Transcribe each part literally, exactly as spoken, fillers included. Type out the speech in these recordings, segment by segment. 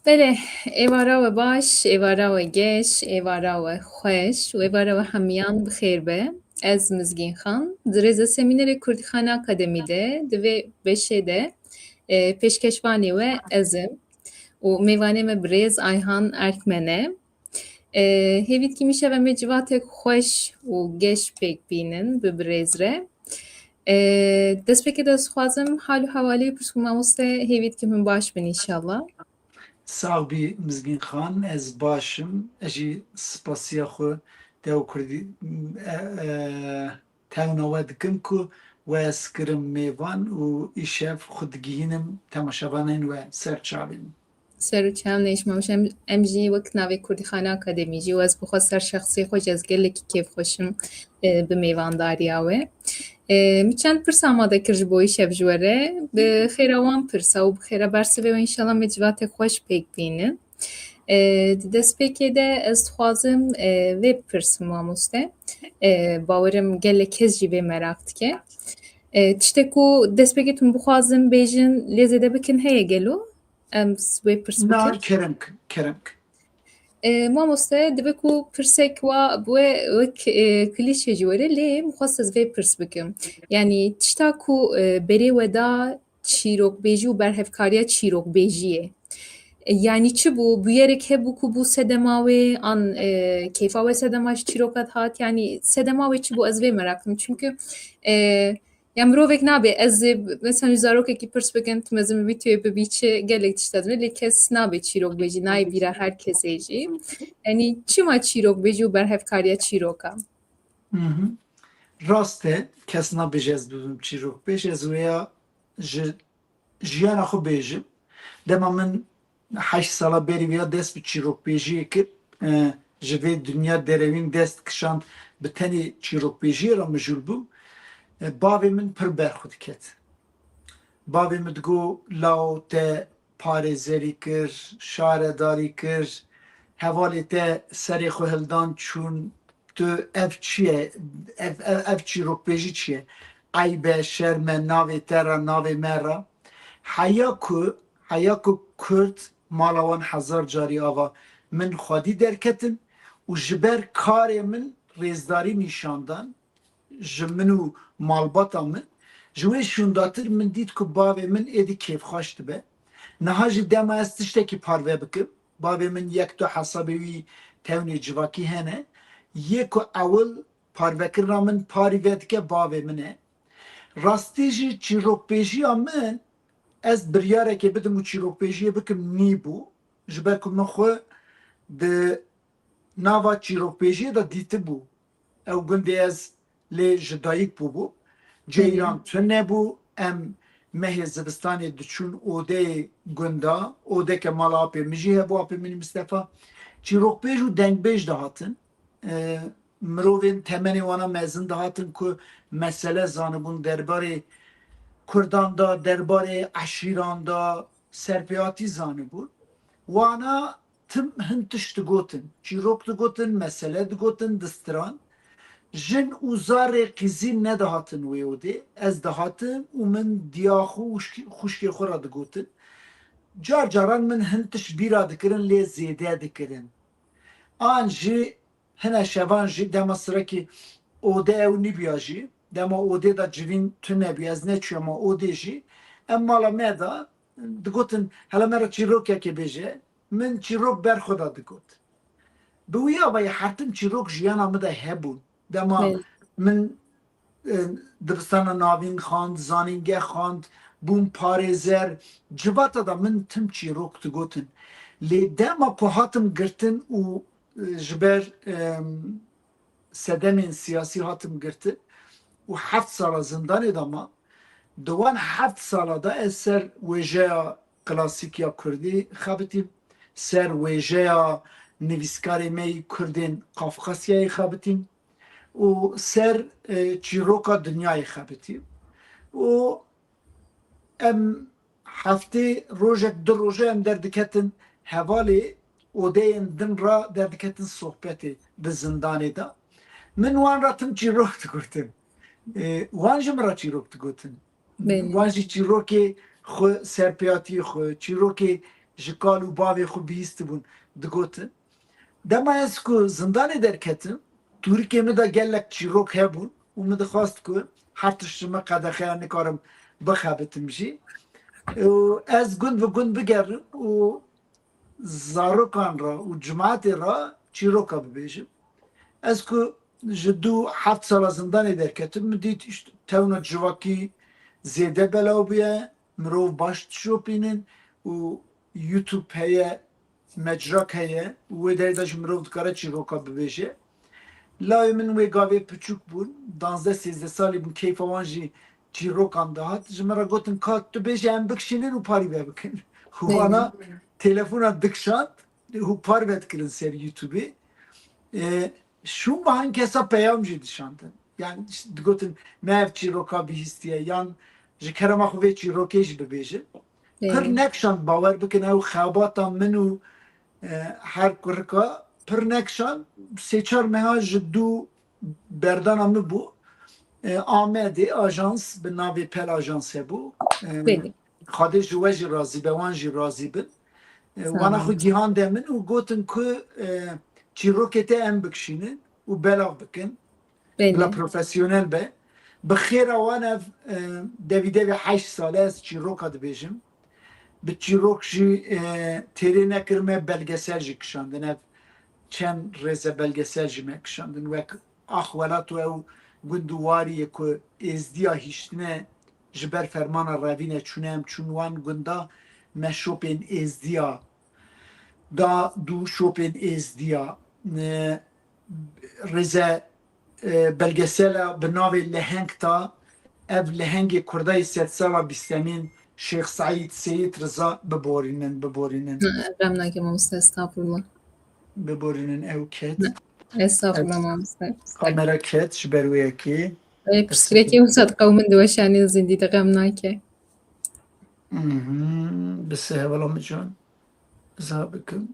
Belê, êvara we baş, êvara we geş, êvara we xweş û êvara we hemiyan bi xêr be. Ez Mizgîn Xan, di rêzesemînerê Kurdîxane Akademî de di vê beşê de, e, pêşkeşvanê we ez im û mêvanê me birêz Ayhan Erkmen e. E, hêvî dikîm îşev em ê civatek xweş û geş pêk bînin bi birêz re. E, destpêkê de ez dixwazim hal û hewalê pirs ku mamoste, hêvî dikim hûn baş bin înşallah. Sax bî Mizgîn Xan, ez baş im. Ez jî spasiya xwe Dewa Kurdî, e, e, tewna we dikim ku we ez kirim mêvan û îşev xwe digihînim temaşevanên we ser çavên. Ser û çav neyş mamoş, em, em jî wek navê Kurdîxane Akademî jî û ez bi xwe ser şexsê xwe jî ez gelekî kêfxweş im, e, bi mêvandariya we. E, min çend pirs amade kir ji bo îşev ji we re. Bi xêra wan pirsa û bi xêra bersivê we înşallah me civatek xweş pêk bînin. E, di destpêkê de ez dixwazim, e, vê bipirsim mamoste. E, bawerim gelek kes jî vê meraq dike. E, tiştek ku destpêkê tu bixwazin bêjin lê zêde bikin heye gelo? Em s-, wê pirs Na, bikin. Kerem k-, kerem k. E, mamoste, dibe ku pirsek wa bi we wek, e, klîşe jî were, lê min xwest ez vê pirs bikim. Yanî tişta ku, e, berê we da çîrokbêjî û berhevkariya çîrokbêjiyê. E, yanî çi bû? Bûyerek hebû ku bû sedema wê, an, e, kêfa we sedema ji çîroka dihat? Yanî sedema wê çi bû? Ez vê merak dikim. Çimkî, e, ya mirovek nabe, ez ê, mesela, ji zarokekî pirs bikin, tu mezin bibî, tu yê bibî çi, gelek tişt dibîne, lê kes nabe çîrokbêjî, nayê bîra her kesê jî. Yanî çima çîrokbêjî û berhevkariya çîroka? Hı hı. Rast e, kes nabêje ez bibim çîrokbêj, ez wêya ji jiyana xwe bêjim. Dema min heşt sala berî vêya dest bi çîrokbêjiyê kir, e, ji vê dinya derewîn dest kişand, bi tenê çîrokbêjiyê re mijûl bûm. E, bavê min pir ber xwe diket. Bavê min digot, "Lawo te parêzerî kir, şaredarî kir, hevalê te serê xwe hildan çûn, tu ev çi ye? Ev, ev, ev çîrokbêjî çi ye? Eyb e, şerm e, navê te re, navê me re." Heya ku, heya ku Kurd mala wan hezar carî ava, min xwedî derketin û ji ber karê min rêzdarî nîşan dan ji min û malbata min. Ji wê şûndatir min dît ku bavê min êdî kêfxweş dibe. Niha jî dema ez tiştekî parve bikim, bavê min yek du hesabê wî tewnê civakî hene. Yê ku ewil parvekirina min parî vedike bavê min e. Rastî jî çîrokbêjiya min, ez biryarekê bidim û çîrokbêjiyê bikim nîbû. Ji ber ku min xwe di nava çîrokbêjiyê de dîtibû. Ew gundê ez lê ji dayik bûbû. Ceyran tune bû. Em mehê zivistanê diçûn odeyê gunda. Odeke mala apê min jî hebû, apê min Mistefa. Çîrokbêj û dengbêj dihatin. E, mirovên temenê wana mezin dihatin ku mesele zanibûn derbarê Kurdan de, derbarê eşîran de, serpêhatî zanibûn. Wana tim hin tişt digotin. Çîrok digotin, mesele digotin, distiran. Jin û zarê qîzî nedihatin wê odê. Ez dihatim û min diya xwe û xuşkê xwe re digotin. Car caran min hin tişt bîra dikirin, lê zêde dikirin. An jî hine şevan jî dema sirekî ode ew nîbûya jî, dema odê de civîn tune bû, ez neçûyama odê jî, em mala me de digotin, "Hele me re çîrokekê bêje." Min çîrok ber xwe de digot. Bi wî avayî her tim çîrok jiyana min de hebûn. Dema min, e, dibistana navîn xwend, zanîngeh xwend, bûm parêzer, civata de min tim çîrok digotin. Lê dema ku hatim girtin û, e, ji ber, e, sedemên siyasî hatim girtin û heft sala zindanê de mam, di wan heft sala de ez ser wêjeya klasîk ya kurdî xebitîm, ser wêjeya nivîskarê me yî kurdên Qafqasyayê xebitîm û ser, e, çîroka dinyayê xebitîm. Û em heftê rojek, du roje em derdiketin hevalê, odeyên din re derdiketin sohbetê di zindanê de. Min wan re tim çîrok digotin. E, wan ji min re çîrok digotin. Belê. Wan jî çîrokê xwe, serpêhatiyê xwe, çîrokê ji kal û bavê xwe bihîstibûn, digotin. Dema ez ku zindanê derketim, tûrikê min de gelek çîrok hebûn û min dixwest ku her tişt ji min qedexe ye, nikarim bixebitim jî. Û ez gund bi gund bigerim û zarokan re û cimatê re çîroka bibêjim. Ez ku ji du heft sala zindanê derketim, min dît, îşte, tewna civakî zêde belav bûye, mirov baş dişopînin û YouTube heye, mecrak heye û wê derê de jî mirov dikare çîroka bibêje. Lawê min wê gavê piçûk bûn, danzdeh sêzdeh salî bûn, keyfa wan jî çîrokan dihat. Ji min re gotin, ka tu bêje em bikişînin û parî ve bikin. Wana telefona dikişand û parve dikirin ser YouTubeê. E, şûn bi hin kesa peyam jî dişandin. Yani digotin, me ev çîroka bihîstiye, yan ji kerema xwe vê çîrokê jî bibêjin. Pir nekişand, bawer bikin, ew xebata min û, e, her kurika pir nekişand. Sê çar meha ji du berdana min bû. E, Amedê ajans bi navê Pel Ajans hebû. E, Xwedê ji we jî razî be, wan jî razî bin. E, wana xwe gihande min û gotin ku, e, çîrokê te em bikişînin û belav bikin. Bila profesyonel be. Bi xêra wan ev, e, devî devê heşt sale ez çîroka dibêjim. Bi çîrok jî, e, têrê nekirime, belgesel jî kişandin. Ev çend rêze belgesel jî me kişandin. Wek Ax Welat û ew gund û wariyê ku êzdiya hiştine ji ber fermana revîne çûne, em çûn wan gunda, me şopên êzdiya da dû, şopên êzdiya, e, rêze, e, belgesela bi navê Leheng ta, ev lehengê Kurda yê sedsala bîstemîn Şêx Seîd, Seyîd Riza biborînin, biborînin. Xem nake mamoste, estağfurullah. Biborînin ew ket. Estağfurullah mamoste. Kamera ket ji ber wê yekê. Ê, pirsgirêkê wisa diqewimin diweşanî zindî de xem nake. Mhm, bi sê hevala min can. Za bikim.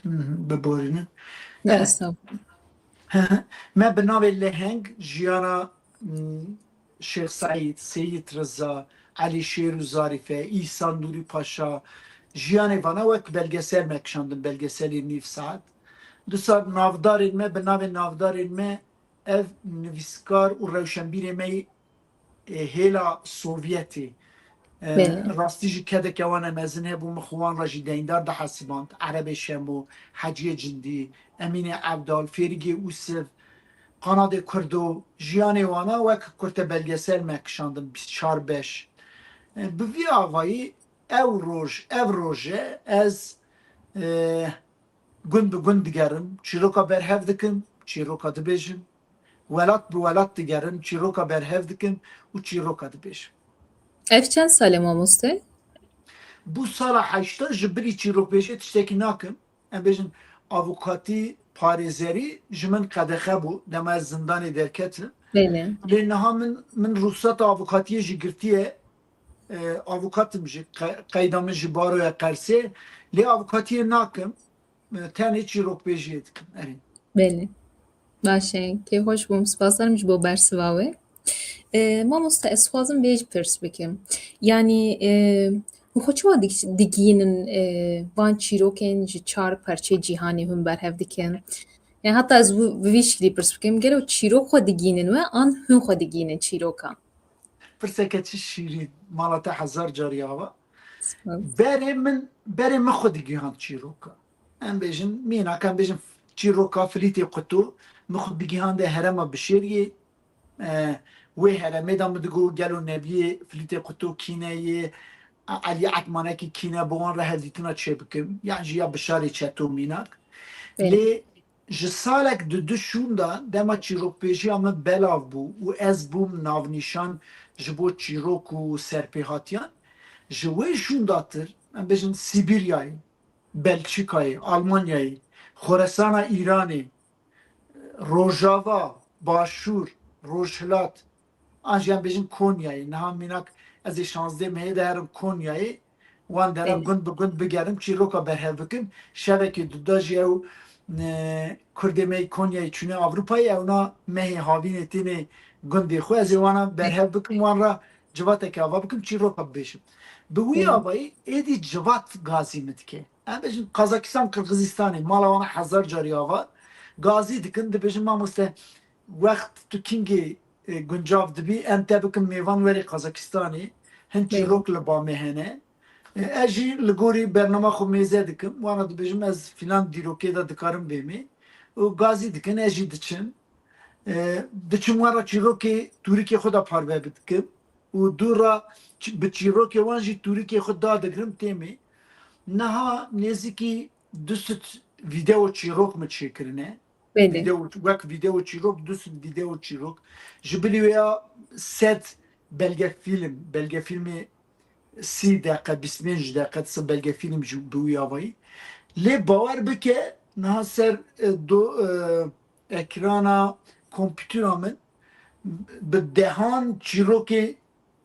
Mhm, biborînin. Ne, Eh, estağfurullah. Me bi navê Leheng jiyana, mm, Şêx Seîd, Seyîd Riza, Elî Şêr û Zarîfe, Îhsan Nûrî Paşa, jiyanê vana wek belgesel me kişandin, belgeselê nîv saet. Dîsa navdarên me, bi navê navdarên me, ev nivîskar û rewşenbîrê me yê, e, hêla Sovyetê. E, Belê. Rastî jî kedeke wan e mezin hebû, min xwe wan re jî deyndar dihesiband. Erebê Şemo, Heciyê Cindî, Emînê Evdal, Fêrigê Ûsiv, Qanadê Kurdo, jiyanê wana wek kurte belgesel me kişandin, bîst çar beş. E, bi vî avayî ew roj, ev roje ez, e, gund bi gund digerim, çîroka berhev dikim, çîroka dibêjim. Welat bi welat digerim, çîroka berhev dikim û çîroka dibêjim. Ev çend sal e mamoste? Bû sala heşta, ji bilî çîrokbêjê tiştekî nakim. Em bêjin avûkatî, parêzerî ji min qedexe bû, dema ez zindanê derketim. Belê. Lê niha min, min ruhseta avûkatiyê jî girtiye. E, avûkatim jî, qe-, qeyda min ji baroya Qersê. Lê avûkatiyê nakim. E, tenê çîrokbêjiyê dikim. Erê. Belê. Baş e. Kêfxweş bûm. Spasdarim ji bo bersiva wê. E, mamoste, ez dixwazim vê jî pirs bikim. Yanî, e, hûn xwe çawa dig-, digihînin, e, van çîrokên ji çar perçê cîhanê hûn berhev dikin? Yani heta ez wî, bi vî şiklî pirs bikim, gelo çîrok xwe digihînin we an hûn xwe digihînin çîrokan? Pirseke çi şîrîn. Mala te hezar carî ava. Spas. Berê min, berê min xwe digihand çîroka. Em bêjin, mînak, em bêjin çîroka Filîtê Quto, min xwe digihande herêma Bişêriyê. E, wê herêmê de min digot, gelo Nebiyê Filîtê Quto kî ne yê, Elî Etmanekî kî ne, bi wan re hevdîtina çêbikim. Yan jî ya Bişarê Çeto mînak. Belê. Lê ji salek di du şûnda dema çîrokbêjiya min belav bû û ez bûm navnîşan ji bo çîrok û serpêhatiyan, ji wê şûndatir, em bêjin Sîbiryayê, Belçîkayê, Almanyayê, Xoresana Îranê, Rojava, Başûr, Rojhilat, an jî em bêjin Konyayê. Niha mînak ez ê şazdeh mehê de herim Konyayê. Wan dera Belê. gund bi gund bigerim, çîroka berhev bikim. Şevekê duda jî ew, e, Kurdê me yê Konyayê çûne Ewropayê, ewna mehê havînê têne gundê xwe. Ez ê wana berhev bikim, wan re civateke ava bikim, çîroka bibêjim. Bi wî avayî êdî civat gazî min dike. Em bêjin Kazakistan, Qirgizistanê, mala wan hezar carî ava gazî dikin, dibêjin, mamoste, wext tu kingê, e, guncav dibî, em te bikin mêvan werê Qazakistanê, hin çîrok li ba me hene. E, ez jî li gorî bernama xwe mêze dikim, wana dibêjim ez filan dîrokê de dikarim bêmê û gazî dikin, ez jî diçim. E, diçim wan re çîrokê tûrikê xwe de parve bidikim û dû re çi-, bi çîrokê wan jî tûrikê xwe dadigrim têmê. Niha nêzîkî du sed vîdeo çîrok min çêkirine. Belê. Vîdeo, wek vîdeo çîrok, du sed vîdeo çîrok. Ji bilî wê ya sed belgefîlm, belgefîlmê sî deqe, bîst pênc deqe, ti belgefîlm jî bi wî avayî. Lê bawer bike, niha ser, e, do, e, ekrana kompûtera min bi dehan çîrokê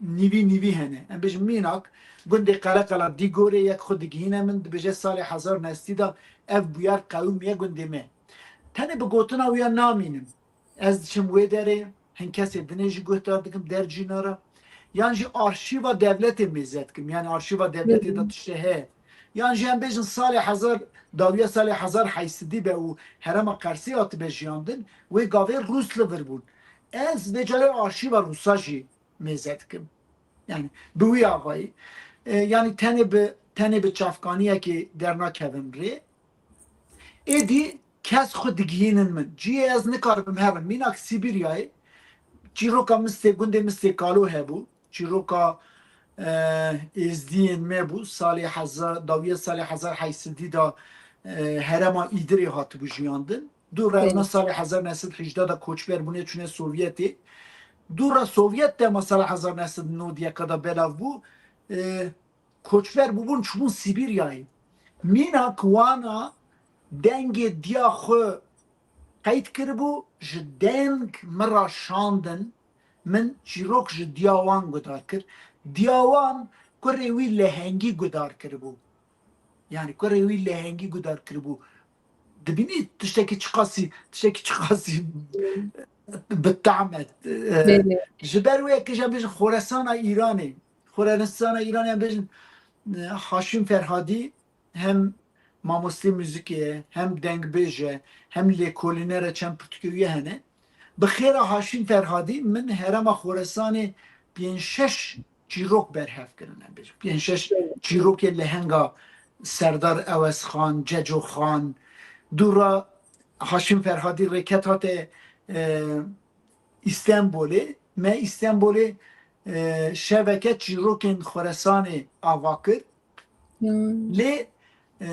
nîvî nîvî hene. Em bêjin mînak, gundê Qeleqela Dîgorê yek xwe digihîne min, dibêje salê hezar neh sed de ev bûyer qewimiye gundê me. Tenê bi gotina wî ya namînim. Ez diçim wê derê, hin kesê dinê jî guhdar dikim dercîna re. Yan jî arşîva dewletê mêze dikim. Yani arşîva dewletê de tiştê heye. Yan jî em bêjin salê hezar, dawiya salê hezar heyşt sedî be û herêma Qersê hatibe jiyandin, wê gavê Rûs li vir bûn. Ez vê carê arşîva Rûsa jî mêze dikim. Yani bi wî avayî. E, yani tenê bi, tenê bi çavkaniyekê dernakevim rê. Êdî kes xwe digihînin min. Cihê ez nikaribim herim. Mînak Sîbîryayê çîroka Mistê, gundê Mistê Kalo hebû. Çîroka, e, Êzdiyên me bû. Salê hezar, dawiya salê hezar heyşt sedî de, e, herêma Îdirê hatibû jiyandin. Dû re Belê. Salê hezar neh sed hejda de koçber bûne çûne Sovyetê. Dû re Sovyet dema salê hezar neh sed nod yeka de belav bû. E, koçber bûbûn çûbûn Sîbîryayê. Mînak wana dengê diya xwe qeyd kiribû, ji deng min re şandin, min çîrok ji diya wan guhdar kir. Diya wan kurê wî lehengî guhdar kiribû. Yani kurê wî lehengî guhdar kiribû. Dibînî tiştekî çiqasî, tiştekî çiqasî bi tehm e. Belê. Ji ber wê yekê jî em bêjin Xoresana Îranê. Xoresana Îranê em bêjin, e, Haşîm Ferhadî hem mamostê muzîkê ye, hem dengbêj e, hem lêkolîner e, çend pirtûkê wî hene. Bi xêra Haşîm Ferhadî min herêma Xoresanê pênc şeş çîrok berhev kirin, em bêjin. Pênc şeş çîrokê lehenga Serdar Ewez Xan, Ceco Xan. Dû re Haşîm Ferhadî rêket hate, e, Îstenbolê. Me Îstenbolê, e, şeveke çîrokên Xoresanê ava kir. Hmm. Lê, e,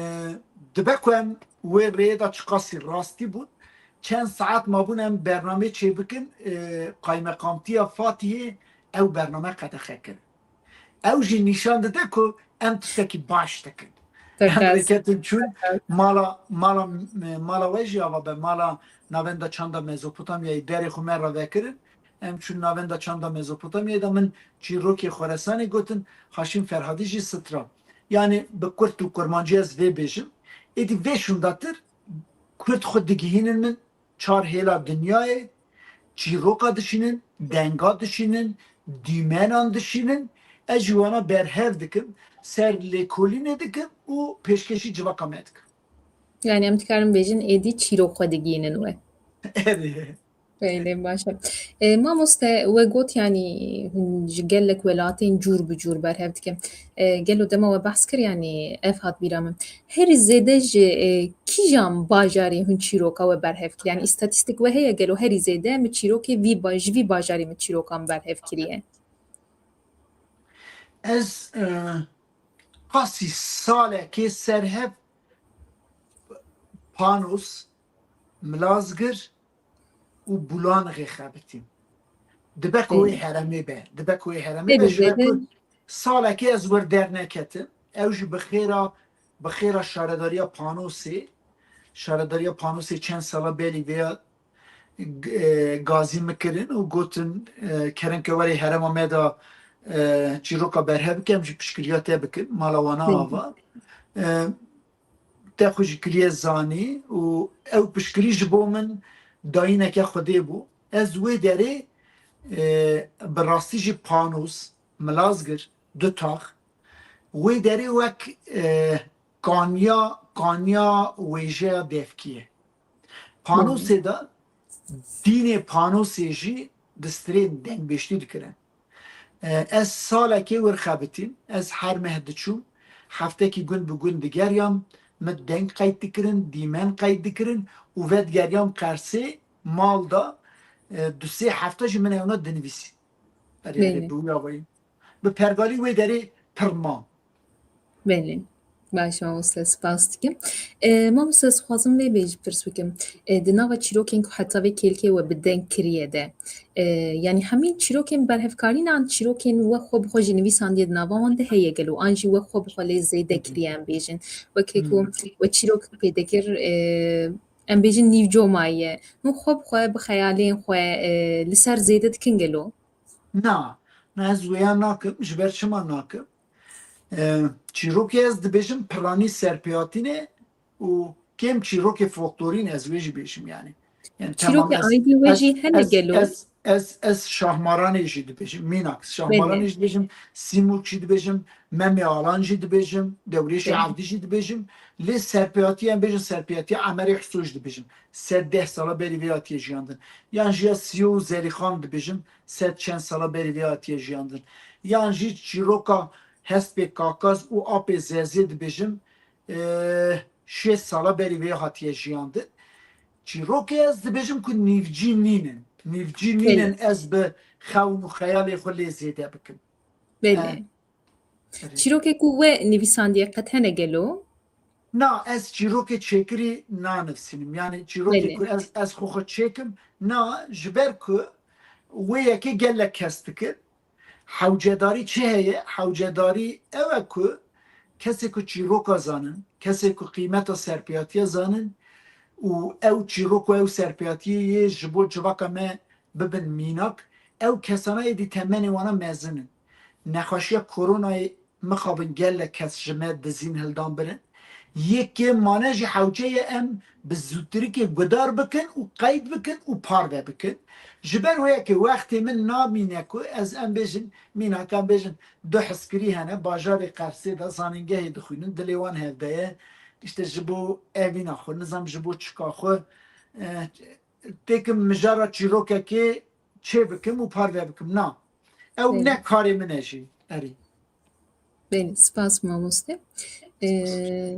dibe ku em wê rêyê de çiqasî rastî bûn. Çend saet mabûn em bernameyê çêbikin, e, Qaymeqamtiya Fatihê ew bername qedexe kir. Ew jî nîşan dide ku em tiştekî baş dikin. Em Tekas. Rêketin çûn Tekas. Mala, mala, mala we jî ava be, mala Navenda Çanda Mezopotamyayê derê xwe me re vekirin. Em çûn Navenda Çanda Mezopotamyayê de min çîrokê Xoresanê gotin, Haşîm Ferhadî jî stran. Yani bi kurt û kurmancî ez vê bêjim. Êdî vê şûndatir Kurd xwe digihînin min, çar hêla dinyayê, çîroka dişînin, denga dişînin, dîmenan dişînin, ez jî wana berhev dikim, ser lêkolînê dikim û pêşkêşî civaka me dikim. Yani em dikarin bêjin êdî çîrok xwe digihînin we. Erê. Belê, baş e. E, mamoste, we got, yanî, hûn ji gelek welatên cûr bi cûr berhev dikin. E, gelo dema we behs kir, yanî, ev hat bîra min. Herî zêde ji, e, kîjan bajarê hûn çîroka we berhev kir? Yanî, îstatîstîk we heye, gelo herî zêde min çîrokê vî ba-, ji vî bajarê min çîrokan berhev kiriye? Ez, e, qasî salekê serhev Panos, Milazgir û Bulanixê xebitîm. Dibe ku wê heremê be. Dibe ku wê heremê be. Ji ber ku salekê ez wir derneketim. Ew jî bi xêra, bi xêra şaredariya Panosê. Şaredariya Panosê çend sala belî vêya, e, gazî min kirin û gotin, e, kerem ke werê herêma me de, e, çîroka berhev bike, em jî piştgiriya te bikin. Mala wana ava. E, te xwe jî kiriye zanî û ew piştgirî ji bo min dayîneke Xwedê bû. Ez wê derê, e, bi rastî jî Panos, Milazgir, Dutax, Wê derê wek, e, kaniya, kaniya wêjeya devkiyê. Panosê de dînê panosê jî di stirên dengbêjtî dikirin. E, ez salekê wir xebitîm, ez her meh diçûm, heftekî gund bi gund digeriyam, min deng qeyd dikirin, dîmen qeyd dikirin û vedigeriyam qersê mal de, e, du sê hefte jî min ewna dinivîsî. Erê, erê, Belê. bi wî awayî. Bi pergalî wê derê pir mam. Belê. Baş, mamoste, spas dikim. E, mamoste, ez dixwazim vê bêjî pirs bikim. E, di nava çîrokên ku heta vê kêlkê we bi deng kiriye de, e, yanî hemî çîrokên berhevkarî ne, an çîrokên we xwe bi xwe jî nivîsandiye di nava wan de heye gelo? An jî we xwe bi xwe lê zêde kiriye, em bêjin. Wekî ku Hmm. we çîrok pê dikir, e, em bêjin nîvcomaye. Hûn xwe bi xwe, bi xeyalên xwe, e, li ser zêde dikin gelo? Na, na, ez wêya nakim. Ji ber çima nakim? E, çîrokê ez dibêjim piranî serpêhatî ne û kêm çîrokê folklorî ne, ez wê jî bêjim yani. Yani tamam, Çîrokê ez, aîdî we ez, jî hene ez, gelo? ez, ez, ez Şahmaranê jî dibêjim, mînak. Şahmaranê Belê. jî dibêjim, Sîmûk jî dibêjim, Memê Alan jî dibêjim, Dewrêşê Belê. Evdî jî dibêjim. Lê serpêhatî em bêjin serpêhatîya Emerê Huso jî dibêjim. Sed deh sala berî vê hatiye jiyandin. Yan jî ya Siyo û Zelîxan dibêjim, sed çend sala berî vê hatiye jiyandin. Yan jî çîroka Hespê Kakaz û Apê Zezê dibêjim, e, şêst sala berî vê hatiye jiyandin. Çîrokê ez dibêjim ku nîvcî nînin. Nîvcî nînin Belê. ez bi xewn û xeyalê xwe lê zêde bikim. Belê. E, Çîrokê ku we nivîsandiye qet hene gelo? Na, ez çîrokê çêkirî nanivîsînim. Yani çîrokê Belê. ku ez, ez xwe xwe çêkim, na, ji ber ku wê yekê gelek kes dikir. Hewcedarî çi heye? Hewcedarî ew e ku kesê ku çîroka zanin, kesê ku qîmeta serpêhatiya zanin û ew çîrok û ew serpêhatiyê yê ji bo civaka me bibin mînak, ew kesana êdî temenê wana mezin in. Nexweşiya koronayê mixabin gelek kes ji me dizîn hildan birin. Yê kêm mane jî hewce ye em bi zûtirikê gudar bikin û qeyd bikin û parve bikin. Ji ber wê yekê wextê min namîne ku ez em bêjin, mînak em bêjin du hizkirî hene, bajarê Qersê de zanîngehê dixwînin, dilê wan hevde ye. Îşte ji bo evîna xwe, nizam ji bo çika xwe, e, têkim mijara çîrokekê çê bikim û parve bikim. Na. Ew Belê. ne karê min e jî. Erê. Belê, spas mamoste. Ee,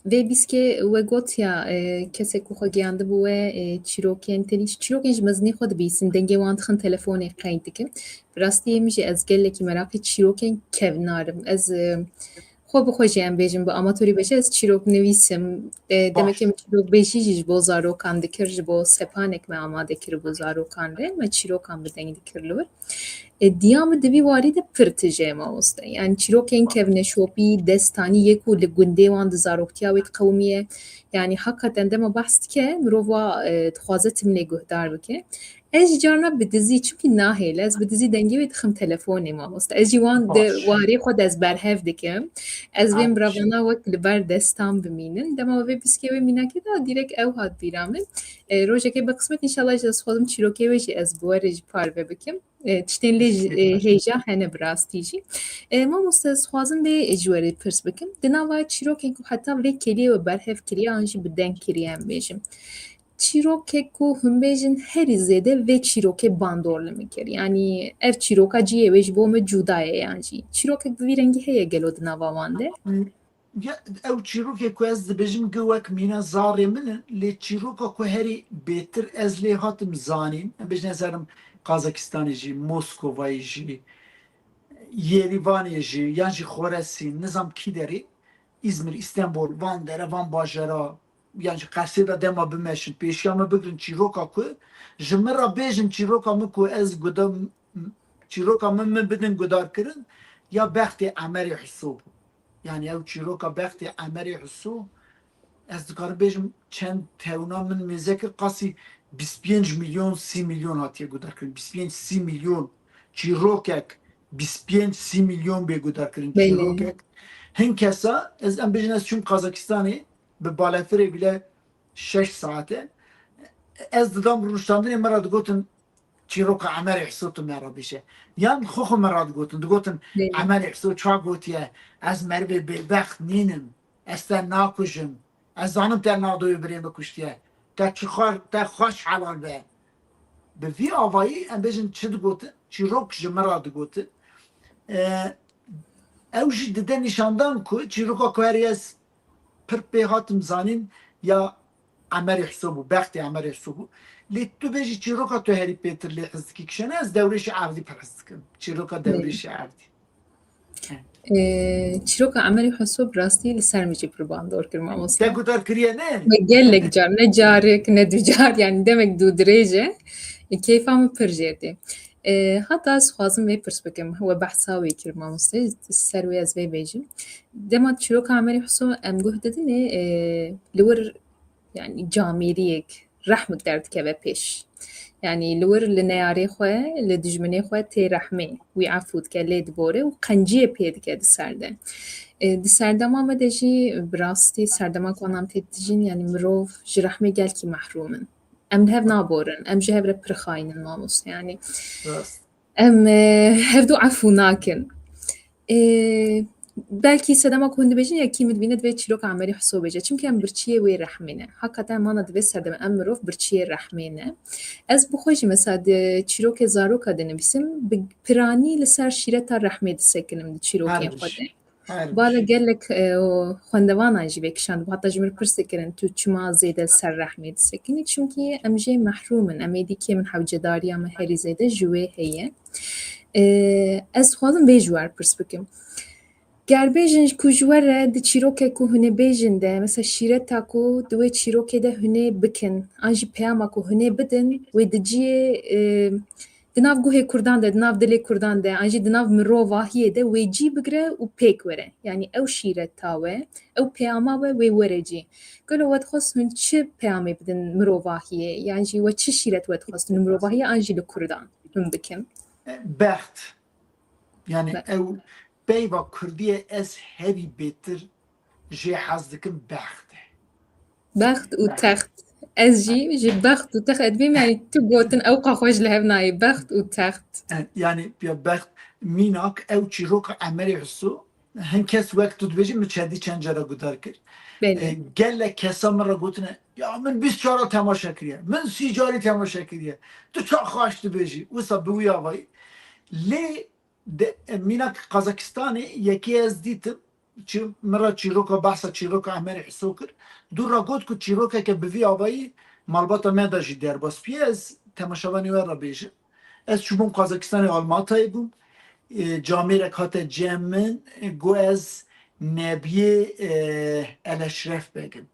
vê bîskê we got ya, e, kesek ku xwe giyandibû we, e, çîrokên tenî, çîrokên ji mezinê xwe dibîsin, dengê wan dixin telefonê qeyd dikin. Bi rastî min jî ez gelekî meraqî çîrokên kevnar im. Ez, e, Xwe bi xwe jî em bêjin, bi amatorî bêje, ez çîrok nivîsim. E, Baş. Demekê min çîrok bêjî jî ji bo zarokan dikir, ji bo sepanek me amade kiribû zarokan re, me çîrokan bi deng dikir li wir. E, diya min di vî warî de pir tije ye mamoste. Yani çîrokên kevneşopî, destanî yê ku li gundê wan di zaroktiya wê diqewimiye. Yani hakikaten dema behs dike, mirov wa, e, dixwaze tim lê guhdar bike. Ez jî carna bi dizî, çimkî nahêle, ez bi dizî dengê wê dixim telefonê mamoste. Ez jî wan di Baş. warê xwe de ez berhev dikim. Ez vê Em, miravana wek li ber destan bimînin. Dema vê piskê wê mînakê de direkt ew hat bîra min. E, rojekê bi qismet înşallah jî ez xwazim çîrokê wê jî ez bi we re jî parve bikim. E, tiştên lê ji, e, hêja hene bi rastî jî. E, mamoste, ez xwazim vê ji we re pirs bikim. Di nava çîrokên ku heta vê kêliyê we berhev kiriye an jî bi deng kiriye em bêjin. Çîrokek ku hûn bêjin herî zêde vê çîrokê bandor li min kir. Yanî ev çîroka cihê wê ji bo min cuda ye yan jî. Çîrokek bi vî rengî heye gelo di nava wan de? Ya, ew çîrokê ku ez dibêjim gi wek mîna zarê min in, lê çîroka ku herî bêtir ez lê hatim zanîn, em bêjin ez herim Qazakistanê jî, Moskovayê jî, Yêrîvanê jî, yan jî Xoresîn, nizam kî derê, Îzmir, Îstenbol, van dere, van bajera, yan jî Qersê de dema bimeşin, pêşiya min bigirin çîroka ku, ji min re bêjin çîroka min ku ez guda, çîroka min, min bidin gudarkirin, ya Bextê Emerê Huso bû. Yani ew çîroka Bextê Emerê Huso, ez dikarim bêjim çend tewna min mêze kir, qasî bîst pênc milyon, sî milyon hatiye gudarkirin. Bîst pênc sî milyon çîrokek, bîst pênc sî milyon bê gudarkirin Belê. çîrokek. Hin kesa, ez em bêjin ez çûm Qazakistanê, bi balefirê bile şeş saete. Ez didam rûniştandinê, me re digotin, Çîroka Emerê Hiso tu me re bêje. Yan xwe xwe me re digotin. Digotin, Emerê Hiso ça gotiye, ez merivê bêbext nînim, ez te nakujim, ez zanim te nadoyê birê min kuştiye. Te çi xwe, te xweş helal be. Bi vî avayî em bêjin çi digotin? Çîrok ji min re digotin. E, ew jî dide nîşandan ku çîroka ku herî ez pir pê hatim zanîn ya Emerê Hiso bû, bextê Emerê Hiso bû. Lê tu bêjî çîroka tu herî pêtir lê hez dikî kişene, ez Dewrêşê Erdî pir hez dikim. Çîroka Dewrêşê Erdî. Ee, çîroka Emerê Hiso bi rastî li ser min jî pir bandor kir, mamoste. Te guhdar kiriye, ne? Me gelek car, ne carik, ne du car, yani demek du dirêj e. E, keyfa min pir jêr tê. E, heta ez xwazim vê pirs bikim. We behsa wê kir, mamoste. Ser wê ez vê bêjim. Dema çîroka Emerê Hiso em guh didinê, e, li wir, yani camêriyek, rehmek derdikeve pêş. Yani li wir li neyarê xwe, li dijminê xwe tê rehmê, wî efû dike, lê dibore û qenciyê pê dike di ser de. E, di serdema me de jî bi rastî serdema ku wan em tê dijîn, yani mirov ji rehmê gelkî mehrûm in. Em li hev naborin, em ji hev re pir xayîn in, mamoste. Yani em, e, hevdu efû nakin. E, belkî sedema ku hûn dibêjin, yekî min dibîne divê çîroka Emerê Hiso bêje. Çimkî em birçiyê wê rehmê ne. Hakikaten mana divê serdeme em mirov birçiyê rehmê ne. Ez bi xwe jî mesela di çîrokê zaroka dinivîsim, bi piranî li ser şîreta rehmê disekinim di çîrokên xwe de. Bala gelek, e, xwendevanan jî vê kişandibû. Heta ji min re pirsê kirin, tu çima zêde li ser rehmê disekinî? Çimkî em jê mehrûm in. Em êdî kêm in, hewcedariya me herî zêde ji wê heye. E, ez dixwazim vê ji we re pirs bikim. Ger bêjin ku ji we re di çîrokê ku hûn ê bêjin de, mesela şîreta ku di wê çîrokê de hûn ê bikin, an jî peyama ku hûn ê bidin, wê di cihê, e, di nav guhê Kurdan de, di nav dilê Kurdan de, an jî di nav mirovahiyê de wê cî bigire û pêk were. Yani ew şîreta we, ew peyama we wê were cî. Gelo we dixwest hûn çi peyamê bidin mirovahiyê? Yan jî we çi şîret we dixwest li mirovahiyê an jî li Kurdan hûn bikin? Bext. Yani ew peyva Kurdiyê ez herî bêtir jê hez dikim bext e. Bext û text. Ez jî ji bext û text, ez dibêm, yani tu gotin ew qa xwe ji li hev nayê. Bext û text. E, yani ya bext, mînak ew çîroka Emerê Hiso, hin kes wek tu dibêjî, min çendî çend cara guhdar kir. E, gelek kesa min re gotine, ya min bîst cara temaşe kiriye, min sî carî temaşe kiriye. Tu ça xweş dibêjî. Wisa bi wî avayî. Lê de, e, mînak Qazakistanê yekê ez dîtim, çi, min re çîroka, behsa çîroka Emerê Hiso kir. Dû re got ku çîrokeke bi vî avayî malbata me de jî derbas bûye, ez temaşevanê we re bêjim. Ez çûbûm Qazakistanê, Almatayê bûm. E, camêrek hate cem min, e, got ez nebiyê, e, Eleşref Beg im.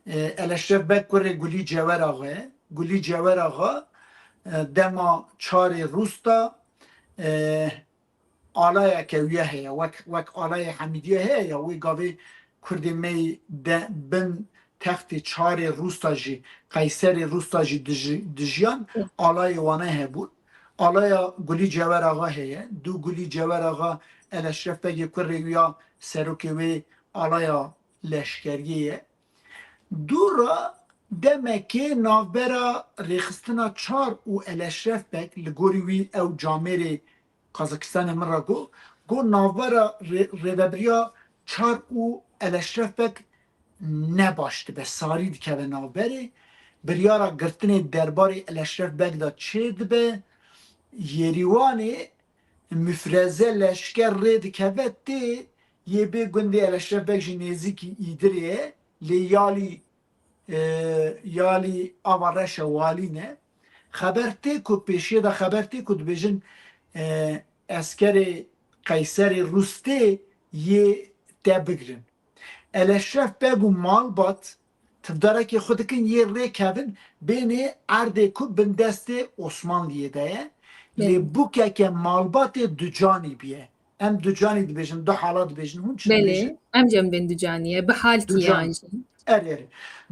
E, Eleşref Beg kurê Gulî Cewer Axa ye. Gulî Cewer Axa, e, dema çarê Rûs de, e, alayeke wî heye, wek, wek alayê Hemîdiyê heye ya, wê gavê Kurdê me yî de bin textê çarê Rûs de jî, Qeyserê Rûs de jî dij-, dijiyan, alayê wane hebûn. Alaya Gulî Cewer Axa heye. Dû Gulî Cewer Axa Eleşref Begê kurê wî ya, serokê wê alaya leşkeriyê ye. Dû re demekê navbera rêxistina çar û Eleşref Beg, li gorî wî ew camêrê Qazakistanê min re got, got navbera rê-, rêvebiriya çar û Eleşref Beg ne baş dibe, sarî dikeve navberê. Biryara girtinê derbarê Eleşref Beg de çê dibe. Yêrîwanê mifreze leşker rê dikeve tê, yê bê gundê Eleşref Beg jî nêzîkî Îdirê ye, lê yalî, e, yalî ava reşe, walî ne. Xeber tê ku pêşiyê de xeber tê ku dibêjin, e, eskerê Qeyserê Rûs tê yê te bigrin. Eleşref Beg û malbat tivdarekê xwe dikin yê rê kevin bênê erdê ku bin destê Osmanliyê de ye. Lê bûkeke malbatê ducanî bûye. Em ducanî dibêjin, du hala dibêjin. Hûn çi dibêjin? Belê, em jî em bên ducanî ye. Bi halkî ye an jî. Erê, erê.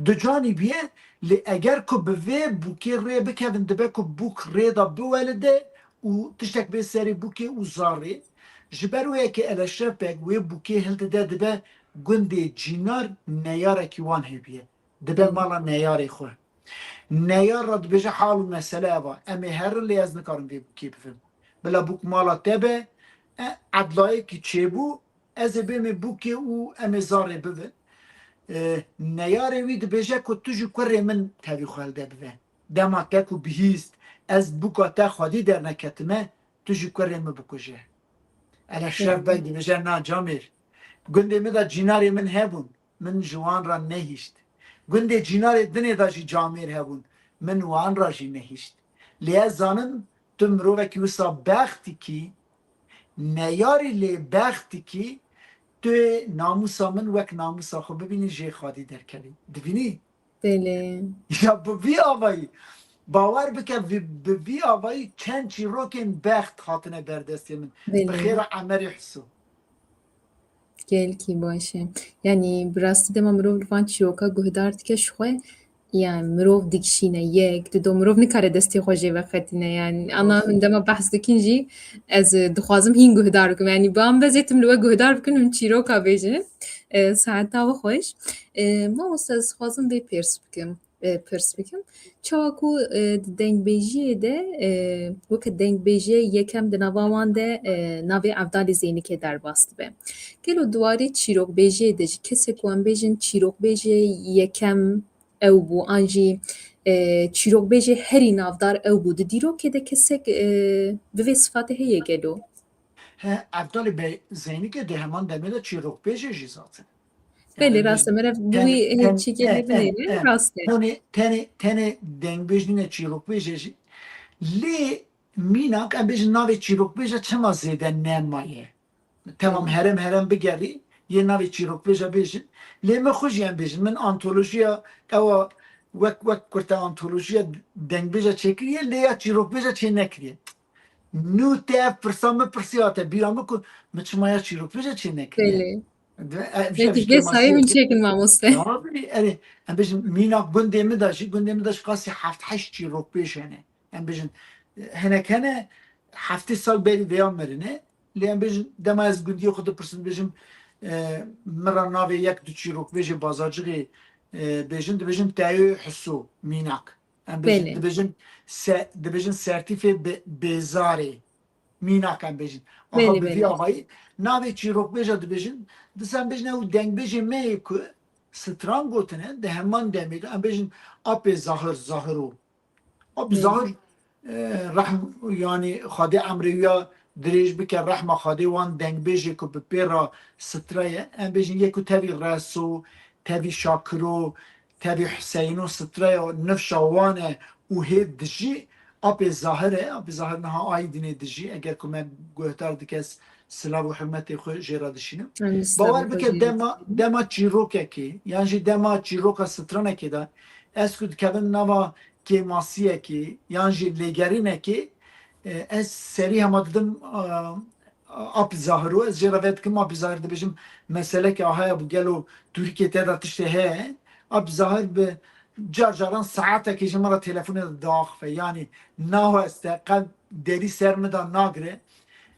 Ducanî bûye, lê eger ku bi vê bûkê rê bikevin, dibe ku bûk rê de biwelide û tiştek bê serê bûkê û zarê. Ji ber wê yekê Eleşref Beg wê bûkê hildide, dibe gundê Cînar, neyarekî wan hêbûye. Dibe mala neyarê xwe. Neyar re dibêje hal û mesele ev e. Em ê herin lê ez nikarim vê bûkê bivim. Bila bûk mala te be, e, edlayekî çêbû, ez ê bêmê bûkê û em ê zarê bivin. E, neyarê wî dibêje ku tu ji kurê min tevî xwe li de bive. Dema te ku bihîst, ez bûka te xwedî derneketime, tu jî kurê min bikuje. Eleşref Beg dibêje, na camêr. Gundê min de cînarê min hebûn. Min ji wan re nehişt. Gundê cînarê dinê de jî camêr hebûn. Min wan re jî nehişt. Lê ez zanim tu mirovekî wisa bextikî, neyarî lê bextikî, tu ê namûsa min wek namûsa xwe bibînî jê xwedî derkevî. Dibînî? Belê. Ya bi vî avayî, bawer bike, bi, bi vî avayî çend çîrokên bext hatine ber destê min. Bi Belê. Xêra Emerê Hiso. Gelkî baş e. Yanî bi rastî dema mirov li van çîroka guhdar dike ji xwe, yani mirov dikişîne yek, dido mirov nikare destê xwe jê veqetîne. Yani ana Rast. Hûn dema behs dikin jî ez, e, dixwazim hîn guhdar bikim. Yani bi ambezê tim li we guhdar bikin hûn çîroka bêjin. E, saeta we xweş. E, mamoste ez dixwazim vê pêrs bikim. E, pirs bikim. Çawa ku, e, di dengbêjiyê de, e, weke dengbêjê yekem di nava wan de, e, navê Evdalê Zeynikê derbas dibe. Gelo di warê çîrokbêjiyê de jî kesek ku em bêjin çîrokbêjê yekem ew bû, an jî, e, çîrokbêjê herî navdar ew bû. Di dîrokê de kesek, e, bi vê sifatê heye gelo? He, Evdalê Bey Zeynikê di heman demê de çîrokbêjê jî zaten. Belê, yani rast e, meriv bi wî hêçîkê lê binêre, rast e. Tenê, tenê, tenê dengbêj nîne çîrokbêjê jî. Lê mînak, em bêjin navê çîrokbêja çima zêde nemaye? Tamam, herem herem bigerî, yê navê çîrokbêja bêjin. Lê min xwe jî em bêjin. Min antolojiya, ewa wek, wek kurte antolojiya dengbêja çêkiriye, lê ya çîrokbêja çê nekiriye. Nû te ev pirsa min pirsî hate bîra min ku min çima ya çîrokbêja çê nekiriye. Belê. Belkî vê sayê min çêkin mamoste. Tabii, erê, em bêjin mînak gundê min de jî, gundê min de jî qasî heft heşt çîrokbêj hene. Em bêjin, hinek hene heftê sal berî vêya mirine. Lê em bêjin, dema ez gundiyê xwe dipirsim, dibêjim, e, min re navê yek du çîrokbêjê Bazarcixê, e, bêjin, dibêjin Teyê Hiso, mînak. Em bêjin, Belê. Dibêjin se-, dibêjin Sertîfê Be-, Bêzarê. Mînak em bêjin. Aha, Belê, bi vî belê. Avayî navê çîrokbêja dibêjin. Disa em bêjin ew dengbêjê me yê ku stran gotine, di heman demê de em bêjin Apê Zahir, Zahiro. Apê Belê. Zahir, e, rehm, yanî Xwedê emrê wî ya dirêj bike, rehma Xwedê wan dengbêjê ku bi pê re straye. Em bêjin yê ku tevî Reso, tevî Şakiro, tevî Huseyno straye, nifşa wan e û hê dijî Apê Zahir e. Apê Zahir niha Aydinê dijî. Eger ku me guhdar dike, silav û hurmetê xwe jê re dişînim. Bawer bike dema, dema çîrokekê yan jî dema çîroka stranekê de ez ku dikevim nava kêmasiyekê yan jî lêgerînekê, e, ez serî hema didim, e, Apî Zahiro, ez jê re vedikim, Apî Zahir dibêjim, meseleke ahaya bû, gelo Tirkiyê te de tiştê heye? Apî Zahir bi car caran saetekê ji min re telefonê de diaxife. Yanî nahweste, qet derî ser min de nagire.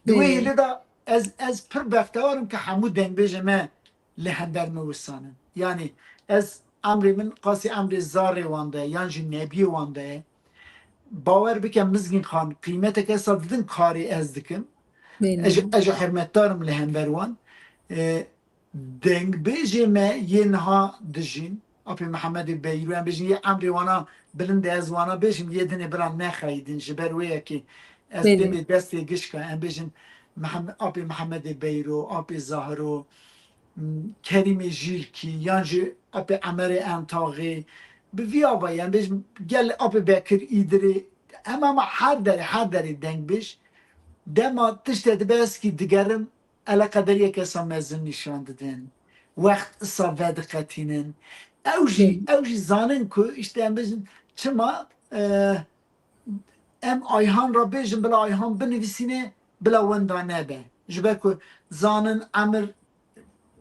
Di wê hêlê de ez, ez pir bextewar im ku hemû dengbêjê me li hember min wisan in. Yanî ez emrê min qasî emrê zarê wan de yan jî nebiyê wan de ye. Bawer bike Mizgîn Xan, qîmeteke sa didin karê ez dikim. Belê. Ez, ez jî hurmetdar im li hember wan. E, dengbêjê me yê niha dijîn, Apê Mihemedê Beyro, em bêjin yê emrê wana bilind e, ez wana bêjim, yê dinê bila nexeyidin, ji ber wê yekê ez Belê. Dêmê destê gişka, em bêjin Mihem-, Apê Mihemedê Beyro, Apê Zahiro, m, Kerîmê Jîlkî, yan jî Apê Emerê Entaxê, bi vî avayî, em bêjin gel Apê Bekir Îdirê, hema hema her derê, her derê dengbêj, dema tiştê dibe ez kî digerim, eleqederiyeke sa mezin nîşan didin. Wext isa vediqetînin. Ew jî, Hı. Ew jî zanin ku, işte, em bêjin, çima, e, em Ayhan re bêjin, bila Ayhan binivîsîne, bila wenda nebe. Ji ber ku zanin emir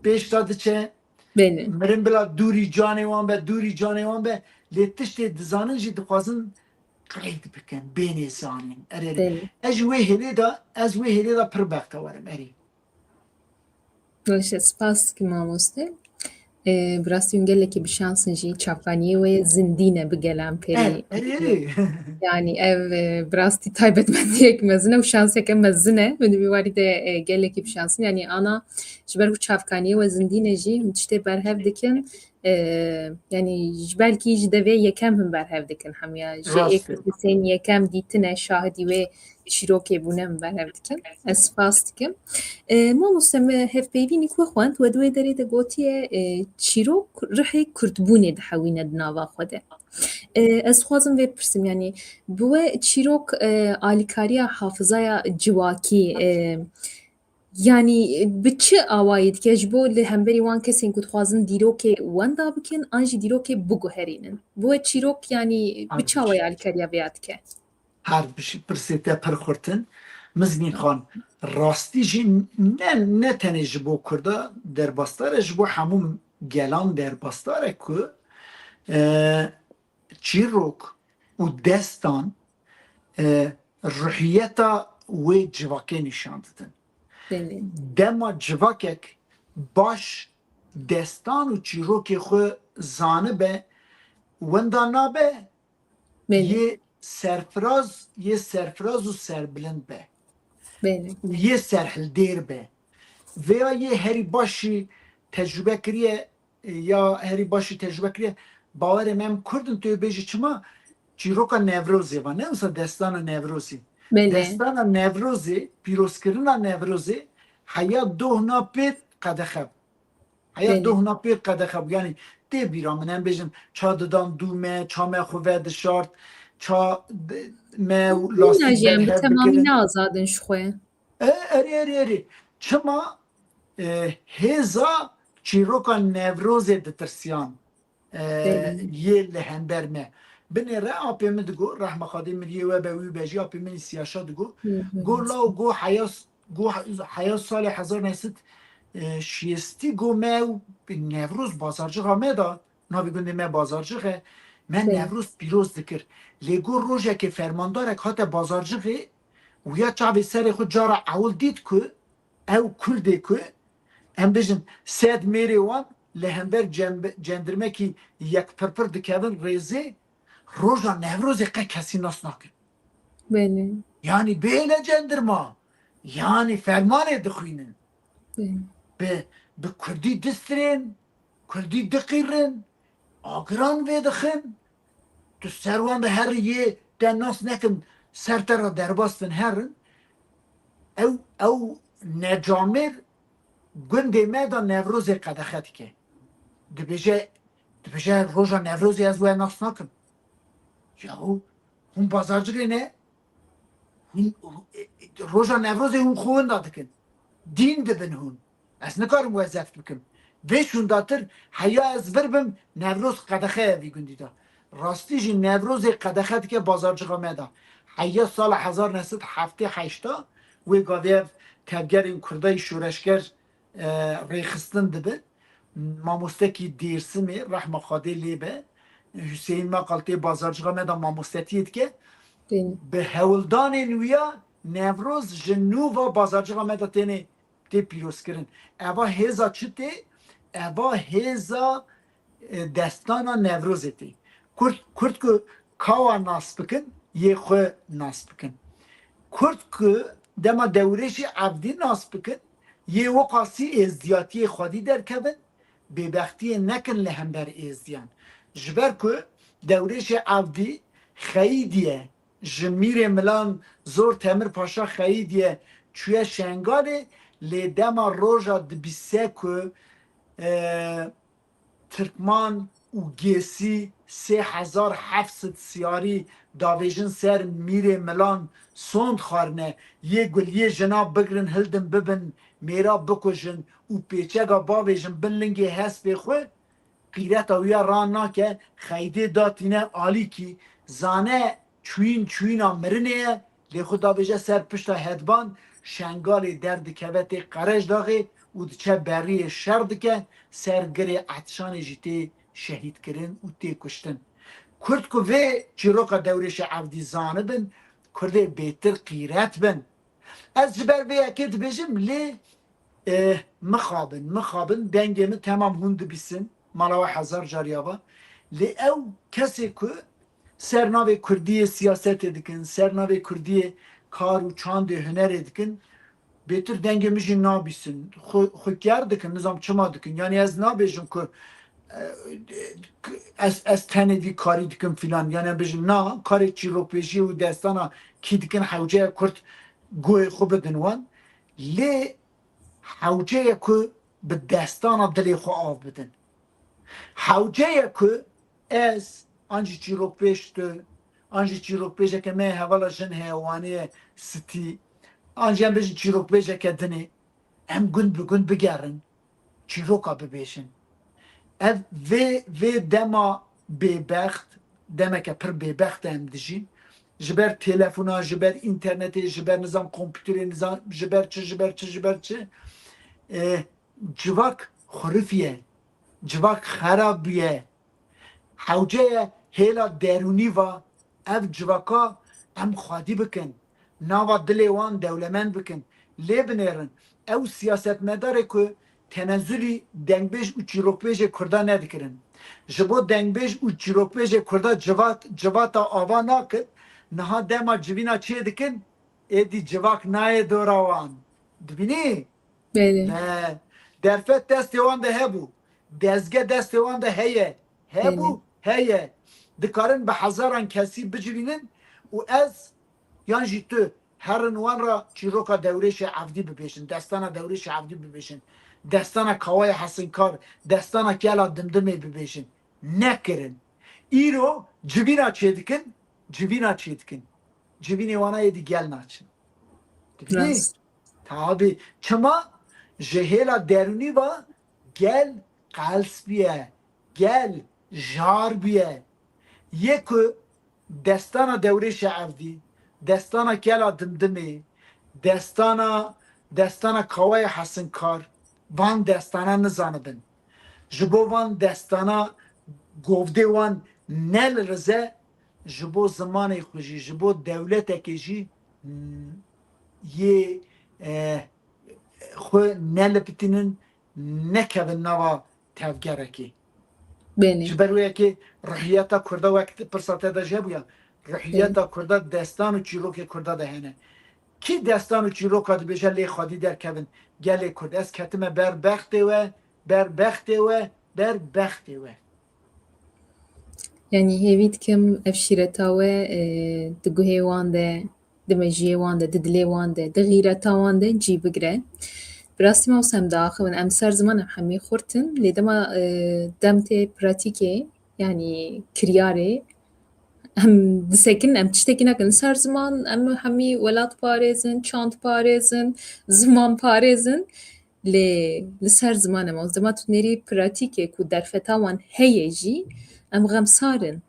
pêş de diçe, Belê. Mirin bila dûrî canê wan be, dûrî canê wan be, lê tiştê dizanin jî dixwazin qeyd bikin, bênê zanîn. Erê, Belê. Ez ji wê hêlê de, ez wê hêlê de pir bextewar im, erê. Baş e, spas dikim mamoste. E, bi rastî hûn gelekî bi şans in jî, çavkaniyê wê zindî ne bi gelan perî. Erê, erê. Yanî ev, e, bi rastî taybetmendiyek mezin e û şanseke mezin e. Min di vî warî de, e, gelekî bi şans in. Yanî ana ji ber ku çavkaniyê wê zindî ne jî hûn tiştê berhev dikin. E, yanî ji belkî ji devê yekem hûn berhev dikin hemiya. Ji Rast e. Êk Husên yekem dîtine şahidî wê çîrokê bûne min berhev dikim. Ez spas dikim. E, mamoste me hevpeyvînî ku xwend, we di wê derê de gotiye, e, çîrok rihê kurdbûnê dihewîne di nava xwe de. E, ez dixwazim vê bipirsim, yanî bi we çîrok, e, alîkariya hafizaya civakî, e, yanî bi çi awayî dike ji bo li hemberî wan kesên ku dixwazin dîrokê wenda bikin, an jî dîrokê biguherînin? Bi we çîrok, yanî bi çi awayî alîkariya vêya dike? Her bişî pirsê te pir xurt in. Miznî Xan, rastî jî ne, ne tenê ji bo Kurda derbasdar e, ji bo hemû gelan derbasdar e ku, e, çîrok û destan, e, ruhiyeta wê civakê nîşan didin. Belê. Dema civakek baş destan û çîrokê xwe zanibe, wenda nabe, Belê. Yê serfiraz, yê serfiraz û serbilind be. Belê. Û yê serhildêr be. Vêya yê herî baş jî tecrûbe kiriye, ya herî baş jî tecrûbe kiriye. Bawerê me em Kurd in, tu yê bêjî çima çîroka Newrozê va, ne wisa destana Newrozê. Belê. Destana Newrozê, pîrozkirina Newrozê heya doh na pêr qedexe bû. Heya Belê. Doh na pêr qedexe bû. Yanî tê bîra min, em bêjin, ça didan dû me, ça me xwe vedişart, ça d-, me û Nîna lastik jî em bi berhev temamî bikirin. Ne azad in ji xwe. E, erê, erê, erê. Çima, e, hêza çîroka Newrozê ditirsiyan, e, Belê. Yê li hember me. Binêre apê min digo, rehma Xwedê miriyê we be wî be jî, apê min î Siyaşa digo. Hı hı. Go law, go heya s-, go he-, heya salê hezar neh sed şêstî go me ew Newroz bazarcixê me da, navê gundê me Bazarcix e, me Belê. Newroz pîroz dikir. Lê go rojekê fermandarek hate Bazarcixê û ya çavê serê xwe cara ewil dît ku ew Kurdê ku, em bêjin, sed mêrê wan li hember cem-, cendirmekî yek pirpir dikevin rêzê, roja Newrozê qe kesî nas nakin. Belê. Yanî bêle cendirma, yanî fermanê dixwînin. Belê. Bi, bi kurdî distirên, kurdî diqîrin, agiran vêdixin, tu ser wan de herî yê te nas nekin, ser te re derbas bin herin. Ew, ew necamêr gundê me de Newrozê qedexe dike. Dibêje, dibêje roja Newrozê ez we nas nakim. Yahu hûn bazarcixê ne? Hûn, roja Newrozê hûn xwe winda dikin. Dîn dibin hûn. Ez nikarim we zeft bikim. Vê şûndatir heya ez vir bim, Newroz qedexe ye vî gundî de. Rastî jî Newrozê qedexe dike bazarcixê me de. Heya sala hezar neh sed heftê heşta wê gavê ev tevgerên Kurdayî şoreşger, e, rêxistin dibin. Mamostekî Dêrsimê, rehma Xwedê lê be, Hüseyin Makal tê bazarcixê me de mamostetiyê dike. Tê. Bi hewldanên wî ya Newroz ji nû ve bazarcixê me de têne, tê pîrozkirin. Eva hêza çi tê? Eva hêza, e, destana Newrozê tê. Kurd, Kurd ku kawa nas bikin, yê xwe nas bikin. Kurd ku dema Dewrêşê Evdî nas bikin, yê wiqasî êzdiyatiyê xwedî derkevin, bêbextiyê nekin li hember êzdiyan. Ji ber ku Dewrêşê Evdî xeyîdiye, ji Mîrê Milan Zor Temir Paşa xeyîdiye, çûye Şengalê, lê dema roja dibîse ku, e, Tirkman û Gêsî sê hezar heft sed siyarî davêjin ser Mîrê Milan sond xwarine, yê guliyê jina bigrin hildin bibin mêra bikujin û pêçega bavêjin bin lingê hespê xwe, qîreta wî ya ranake, xeydê datîne alîkî, zane çûyîn çûyîna mirinê ye, lê xwe davêje ser pişta hedban, Şengalê derdikeve tê Qerejdaxê û diçe beriyê şer dike, ser girê Etşanê jî tê şehîdkirin û tê kuştin. Kurd ku vê çîroka Dewrêşê Evdî zanibin, Kurdê bêtir qîret bin. Ez ji ber vê yekê dibêjim, lê, e, mixabin, mixabin, dengê min temam hûn dibîsin. mala we hezar car ya va. Lê ew kesê ku ser navê Kurdiyê siyasetê dikin, ser navê Kurdiyê kar û çandê hunerê dikin, bêtir dengê min jî nabîsin. Xwe, xwe ker dikin, nizam çima dikin. Yani ez nabêjim ku, e, ez, ez tenê vî karî dikim filan. Yani em bêjin na, karê çîrokbêjiyê û destana kî dikin hewceya Kurd guhê xwe bidin wan. Lê hewce ye ku bi destana dilê xwe av bidin. Hewce ye ku ez an jî çîrokbêj tu, an jî çîrokbêjeke me hevala jin heye, wanê ye stî, an jî em bêjin çîrokbêjeke dinê, em gund bi gund bigerin, çîroka bibêjin. Ev vê, vê dema bêbext, demeke pir bêbext e em dijîn. Ji ber telefona, ji ber înternetê, ji ber nizam kompûterê, nizam ji ber çi, ji ber çi, ji ber çi. E, civak xurifiye, civak xerab bûye. Hewce ye hêla derûnî va ev civaka em xwedî bikin, nava dilê wan dewlemend bikin. Lê binêrin, ew siyasetmedarê ku tenezulî dengbêj û çîrokbêjê Kurda nedikirin. Ji bo dengbêj û çîrokbêjê Kurda civat, civata ava nakir, niha dema civîna çê dikin, êdî civak nayê dora wan. Dibînî? Belê. Me, derfet destê wan de hebû. Dezge destê wan de heye. Hebû, Belê. Heye. Dikarin bi hezaran kesî bicivînin û ez yan jî tu herin wan re çîroka Dewrêşê Evdî bibêjin, destana Dewrêşê Evdî bibêjin, destana Kawaya Hesinkar, destana Kela Dimdimê bibêjin. Nekirin. Îro civîna çêdikin, civîna çêdikin. Civînê wana êdî gel naçin. Dibînî? Rast. Tabî. Çima? Ji hêla derûnî va gel qels bûye, gel jar bûye. Yê ku destana Dewrêşê Evdî, destana Kela Dimdimê, destana, destana Kawaya Hesinkar, van destana nizanibin. Ji bo van destana govdê wan nelirize, ji bo zimanê xwe jî, ji bo dewletekê jî, m, yê, e, xwe nelipitînin, nekevin nava tevgerekê. Belê. Ji ber wê yekê ruhiyeta Kurda wek pirsa te de jî hebûya. Ruhiyeta Belê. Kurda destan û çîrokê Kurda de hene. Kî destan û çîroka dibêje lê xwedî derkevin gelê Kurd. Ez ketime ber bextê we, ber bextê we, ber bextê we. Yanî hêvî dikim ev şîreta we, e, di guhê wan de, di mejiyê wan de, di dilê wan de, di xîreta wan de cî bigire. Bi rastî mamoste em diaxivin, em ser ziman em hemî xurt in, lê dema, e, dem tê pratîkê, yanî kiryarê, em disekin, em tiştekî nakin. Li ser ziman em hemî welat parêzin, çand parêzin, ziman parêzin. Lê li ser ziman em, dema tu nêrî pratîkê ku derfeta wan heye jî, em xemsar in.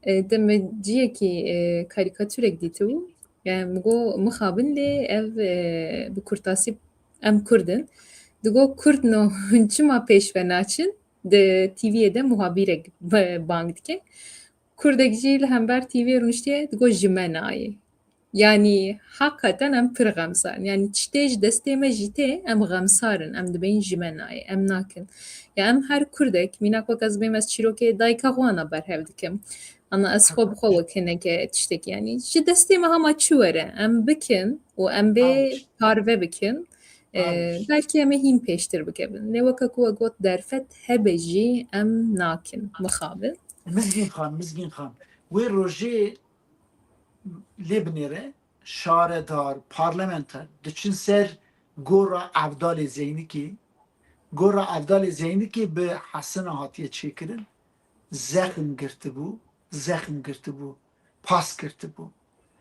E, de me ciyekî, e, karîkatûrek dîtibû. Yani, min got, mixabin lê ev, e, bi kurtasî, em Kurd in. Digot, Kurdno, hûn çima pêş ve naçin? Di T V'yê de muhabîrek be-, bang dike. Kurdek jî li hember T V'yê rûniştiye, digot, ji me nayê. Yanî, heqeten em pir xemsar in. Yanî, tiştê ji destê me jî tê, em xemsar in. Em dibên ji me nayê. Em nakin. Ya em her Kurdek, mînak wek ez bêm, ez çîrokê dayika xwe ana berhev dikim. Ana ez xwe bi xwe wek hineke tiştekî, yanî ji destê me hema çi were, em bikin û em bê Amiş. Parve bikin. E, Amiş. Belkî em ê hîn pêştir bikevin. Lê weke ku we got derfet hebe jî em nakin, mixabin. Mizgîn Xan, Mizgîn Xan. Wê rojê lê binêre, şaredar, parlamenter diçin ser gora Evdalê Zeynikê. Gora Evdalê Zeynikê bi Hesina hatiye çêkirin. Zexm girtibû, zexm girtibû, pas girtibû.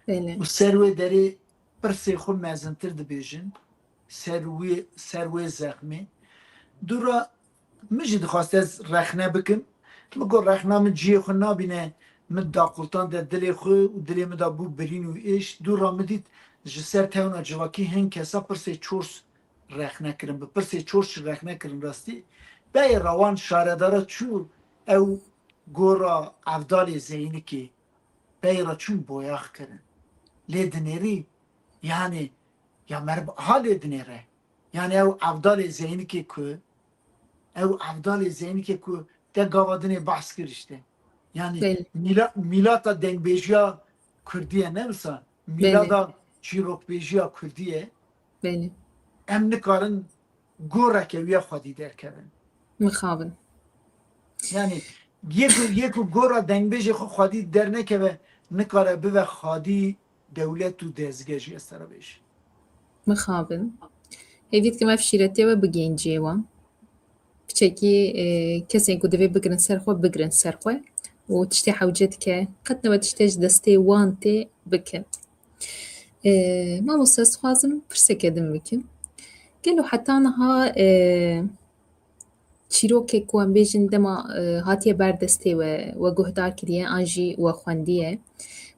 Belê. Û ser wê derê pirsê xwe mezintir dibêjin, ser wê, ser wê zexmê. Dûra min jî dixwast ez rexne bikim. Min got, rexna min cihê xwe nabîne, min daqultande dilê xwe û dilê min de bû birîn û êş. Dûra min dît ji ser tewna civakî hin kesa pirsê çors rexne kirin. Bi pirsê çors jî rexne kikin rastî. Beyê re wan şaredara çû ew gora Evdalê Zeynikê. Beyê re çûn boyax kirin. Lê dinêrî, yani, ya merib ha lê dinêre. Yani ew Evdalê Zeynikê ku, ew Evdalê Zeynikê ku ya gava dinê behs kir işte. Yani Belê. mila, mîlata dengbêjiya Kurdî ye, ne wisa? Belê. Mîlada çîrokbêjiya Kurdî ye. Belê. Em nikarin goreke wî ya xwedî derkevin. Mixabin. Yani yek û, yek û gora dengbêjê xwe xwedî dernekeve, nikare bive xwedî dewlet û dezge jî, ez te re bêjim. Mixabin. Hêvî dikim ev şîretê we bigihîn cihê wan. Piçekî, e, kesên ku divê bigirin ser xwe, bigirin ser xwe û tiştê hewce dike, qet nebe tiştê ji destê wan tê bikin. E, mamoste, ez dixwazim pirseke din bikim. Gelo heta niha, e, çîrokek ku em bêjin dema, e, hatiye ber destê we, we guhdar kiriye an jî we xwendiye,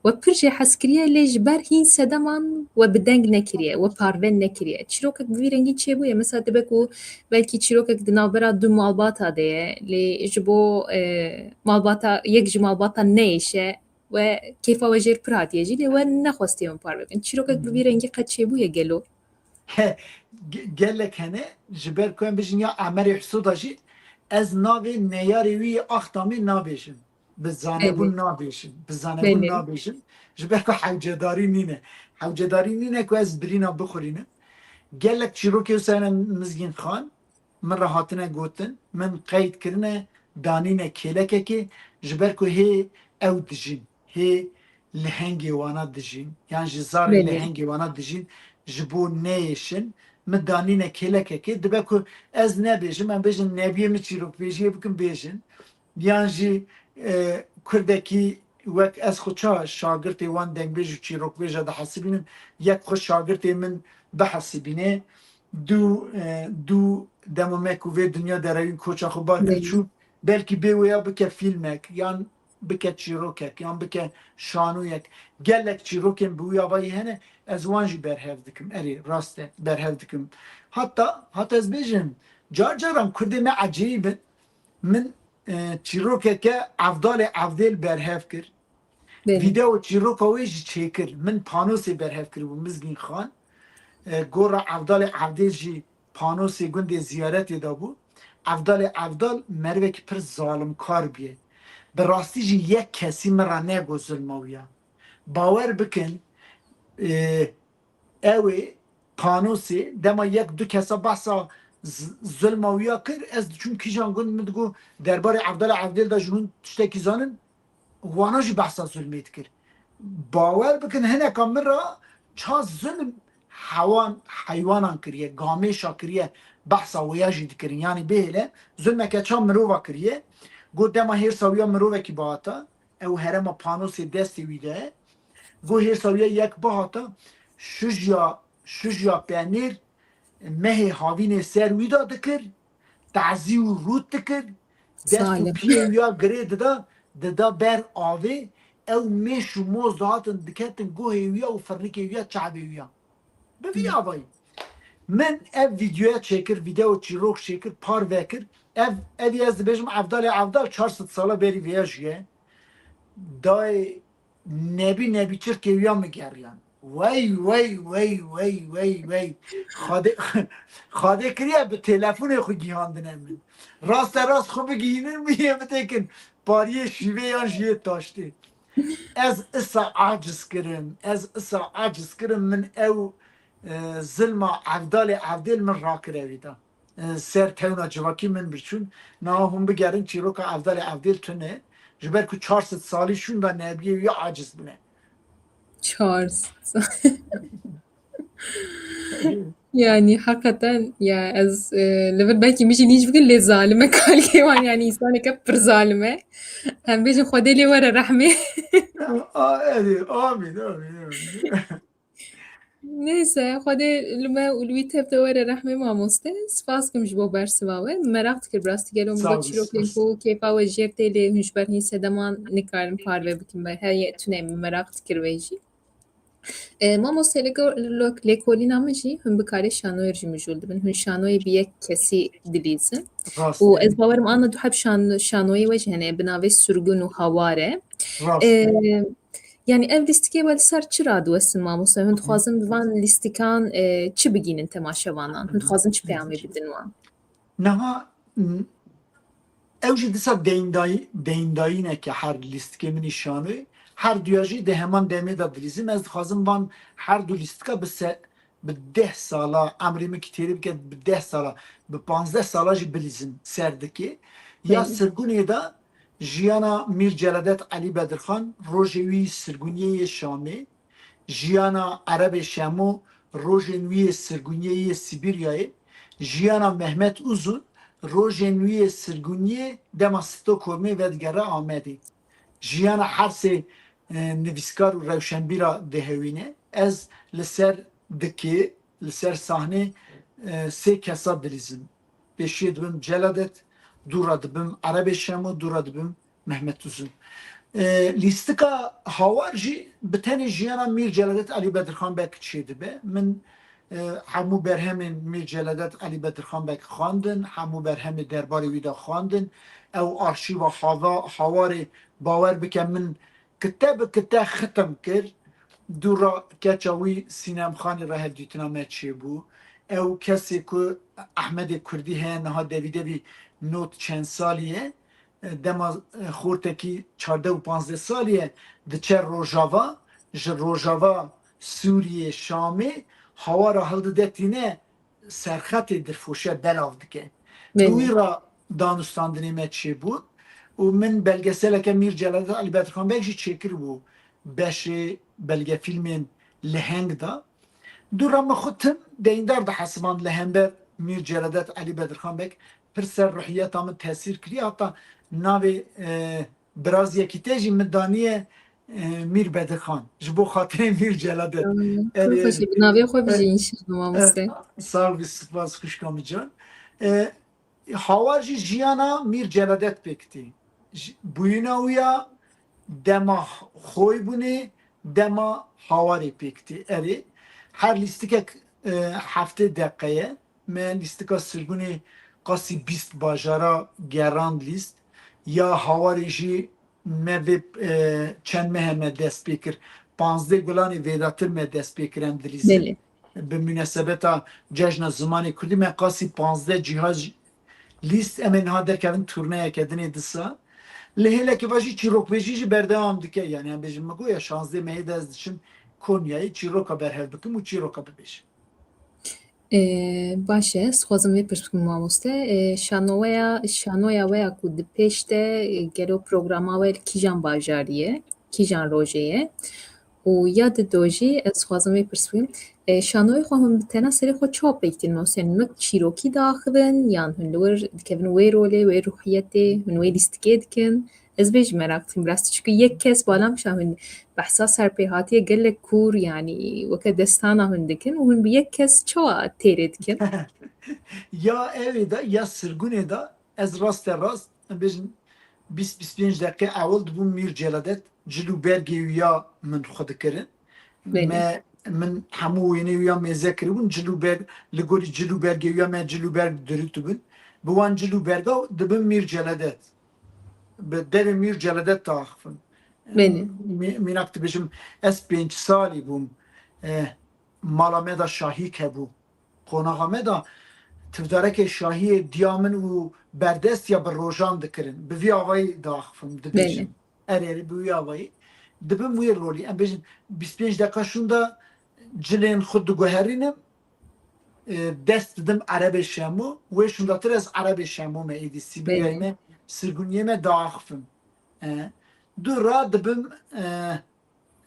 we pir jê hez kiriye, lê ji ber hîn sedeman we bi deng nekiriye, we parve nekiriye. Çîrokek bi vî rengî çêbûye. Mesela dibe ku belkî çîrokek di navbera du malbata de ye, lê ji bo, e, malbata, yek ji malbata neyêşe, we kêfa we jêr pir hatiye jî, lê we nexwestiye hûn parve bikin. Çîrokek bi vî rengî qet çêbûye gelo? Ge-, gelek hene, ji ber ku em bijin ya Emerê Husoda jî, ez navê neyarê wî yê Axtamê nabêjim. Bi zanebûn Belê. nabêjim. Bi zanebûn Belê. nabêjim. Ji ber ku hewcedarî nîne. Hewcedarî nîne ku ez birîna bixurînim. Gelek çîrokê wisa hene Mizgîn Xan min re hatine gotin, min qeyd kirine danîne kêlekekê, ji ber ku hê ew dijîn, hê lehengê wana dijîn, yan jî zarê Belê. lehengê wana dijîn, ji bo neyêşin, min danîne kêlekekê, dibe ku ez nebêjim, em bêjin nebiyê min çîrokbêjiyê bikin bêjin, yan jî, e, kurdekî wek ez xwe ça şagirtê wan dengbêj û çîrokbêja dihesibînim, yek xwe şagirtê min bihesibîne, du, e, du dema me ku vê dinya derewîn koça xwe bar kir Belê. çû, belkî bê wêya bike fîlmek, yan bike çîrokek, yan bike şanoyek. Gelek çîrokên bi wî avayî hene, ez wan jî berhev dikim. Erê, rast e, berhev dikim. Hatta, hatta ez bêjim, car caran kurdê me ecêyî bin, min, e, çîrokeke Evdalê Evdêl berhev kir. Belê. Vîdeo çîroka wê jî çêkir. Min panosê berhev kiribû Mizgîn Xan. E, gora Evdalê Evdêl jî panosê gundê ziyaretê de bû. Evdalê Evdal merivekî pir zalimkar bûye. Bi rastî jî yek kesî min re negot zulma wî ya. Bawer bikin, e, ew ê panosê dema yek du kesa behsa z-, zulma wî ya kir, ez diçûm kîjan gund, min digot derbarê Evdalê Evdêl de ji hûn tiştekî zanin, wana jî behsa zulmê dikir. Bawer bikin, hineka min re ça zulm hewan, heywanan kiriye, gamêşa kiriye, behsa wêya jî dikirin. Yanî bihêle, zulmeke ça mirova kiriye, got dema hêrsa wî ya mirovekî bihata, ew herema panosê destê wî de ye, got hêrsa wî ya yek bihata, şujiya, şujiya penêr, mehê havînê ser wî de dikir, tazî û rût dikir, dest û Zalim. piyê wî ya girê dida, dida ber avê, ew mêş û moz dihatin diketin guhê wî ya û firnikê wî ya, çavê wî ya. Bi vî avayî. Min ev vîdyoya çêkir, vîdeo çîrok çêkir, parve kir. Ev, ev ez dibêjim Evdalê Evdal çar sed sala berî vêya jiye. Dayê nebî nebî çirkê wî ya min geriyan. Wey, wey, wey, wey, wey, wey. Xadê, Xadê kiriye bi telefonê xwe gihandine min. Raste rast xwe bigihînin, min yê bitêkin pariyê şîvê yan jiyê taştê. Ez isa aciz kirim. Ez isa aciz kirim. Min ew, e, zilma Evdalê Evdêl min rakire wî da. E, ser tewna civakî min biçûn. Niha hûn bigerin çîroka Evdalê Evdêl tune. Ji ber ku çar sed salî şûnda nebiyê wî aciz bûne. Çar sed. Yani hakikaten ya ez, e, li vir belkî min jî nîş bikin lê zalim e kalkê wan, yani însaneke pir zalim e. Em bêjin Xwedê lê were rehmê. A, erê, amîn, amîn, amîn. Neyse, Xwedê li me û li wî tev de were rehmê mamoste. Spas kim ji bo bersiva we. Meraq dikir bi rastî gelo min Sağ got olun. çîrokên ku kêfa we jêr tê lê hûn ji ber hîn sedeman nikarin parve bikin me. Heye tune min meraq dikir wê jî. E, mamoste, li go-, lo-, lêkolîna min jî hûn bikarê şanoyê jî mijûl dibin. Hûn şanoyê bi yek kesî dilîzin. Rast Û e. ez bawerim ana du heb şan-, şanoyê we jî hene bi navê Surgun û Hawar e. Rast e. E, yani ev lîstikê we li ser çi radiwestin mamoste? Hûn dixwazin bi van lîstikan, e, çi bigînin temaşevanan? Hûn dixwazin çi peyamê bidin wan? Niha, n-, Ew jî disa deyndayî-, deyndayîneke her lîstikê min î şanoyê. Her duya jî di heman demê de dilîzim. Ez dixwazim van her du lîstika bi se-, bi deh sala, emrê min kî têrê bike, bi deh sala, bi panzdeh sala jî bilîzim ser dikê. Ya Belê. Sirgunê de jiyana Mîr Celadet Elî Bedirxan, rojê wî sirguniyê yê Şamê, jiyana Erebê Şemo, rojên wî yê sirguniyê yê Sîbîryayê, jiyana Mehmet Uzun, rojên wî yê sirguniyê dema Stockholmê vedigere Amedê. Jiyana her sê, e, nivîskar û rewşenbîra dihewîne. Ez li ser dikê, li ser sahnê, e, sê kesa dilîzim. Pêşiyê dibim Celadet, dû re dibim Erebê Şemo, dû re dibim Mehmet Uzun. E, lîstika Hawar jî bi tenê jiyana Mîr Celadet Elî Bedirxan Beg çêdibe. Min, e, hemû berhemên Mîr Celadet Elî Bedirxan Beg xwendin, hemû berhemê derbarê wî de xwendin. Ew arşîva Hava-, Hawarê, bawer bike min, kite bi kite xitim kir. Dû re keça wî Sînem Xanî re hevdîtina me çêbû. Ew kesê ku Ehmedê Kurdî heye, niha devî devî not çend salî ye, dema xortekî çardeh û panzdeh salî ye, diçe Rojava, ji Rojava Sûriyê, Şamê, Hawara hildide tîne, serxetê dirfoşe, belav dike. Belê. Bi wî re danûstandinê me çêbû û min belgeseleke Mîr Celadet Elî Bedirxan Beg jî çêkiribû beşê belgefîlmên leheng de. Dû re min xwe tim deyndar dihesiband li hember Mîr Celadet Elî Bedirxan Beg, pir ser ruhiyeta min tesîr kiriye. Heta navê, e, biraziyekî te jî min daniye, e, Mîr Bedirxan. Ji bo xatirê Mîr Celadet. Erê, xweşî, bi navê xwe bijî, e, înşallah, mamoste. E, sağ ol, spas, xwişka min can. E, Hawar jî jiyana Mîr Celadet pêk tî. Ji-, bûyîna wî ya dema Xoybûnê, dema Hawarê pêk tî. Erê, her lîstikek, e, heftê deqe ye. Me lîstika Sirgunê qasî bîst bajara gerand lîst. Ya Hawarê jî me vê, e, çend mehe me dest pê kir. Panzdeh Gulanê vêdatir me dest pê kir em dilîzin. Belê. Bi münasebeta Cejna Zimanê Kurdî me qasî panzdeh cîha lîst, em ê niha derkevin turneyeke dinê disa. Li hêlekê ve jî çîrokbêjî jî berdewam dike. Yanî em bêjin, min got ya şazdeh mehê de ez diçim Konyayê çîroka berhev bikim û çîroka bibêjim. Ee, baş e, ez dixwazim vê pirs bikim mamoste. Ee, şanoya, şanoya we ya ku di pêş de, e, gelo programa we li kîjan bajarî ye, kîjan rojê ye? Û ya di do jî ez dixwazim vê pirs bikim. E, şanoyê xwe hûn bi tena serê xwe çawa pêk tînin? Mesela wek çîrokî diaxivin yan hûn li wir dikevin wê rolê, wê ruhiyetê, hûn wê lîstikê dikin? Ez vê jî meraq dikim bi rastî. Çunku yek kes bala min şa hûn behsa serpêhatiyê gelek kûr, yanî weke destana hûn dikin û hûn bi yek kes çawa têrê dikin? Ya evê de ya sirgunê de ez raste rast, em bêjin bîst bîst pênc deqe ewil dibûm Mîr Celadet, cil û bergê wî ya min xwe dikirin. Belê. Me, min hemû wênê wî ya mêze kiribûn, cil û berg, li gorî cil û bergê wî ya me cil û berg dirûtibûn. Bi wan cil û berga dibim Mîr Celadet. Bi devê Mîr Celadet diaxifim. Belê. Mî-, mînak dibêjim, ez pênc salî bûm. Eh, mala me de şahîk hebû. Qonaxa me de tivdarekê şahiyê diya min û berdest ya bi rojan dikirin. Bi vî avayî diaxifim, dibêjim. Belê. Erê, erê, bi wî avayî. Dibim wî rolî. Em bêjin, bîst pênc deqa şûnda cilên xwe diguherînim, e, dest didim Erebê Şemo. Wê şûndatir ez Erebê Şemo me êdî. Sîbîryayê Belê. Me, sirguniyê me diaxifim. E, dû ra dibim, e,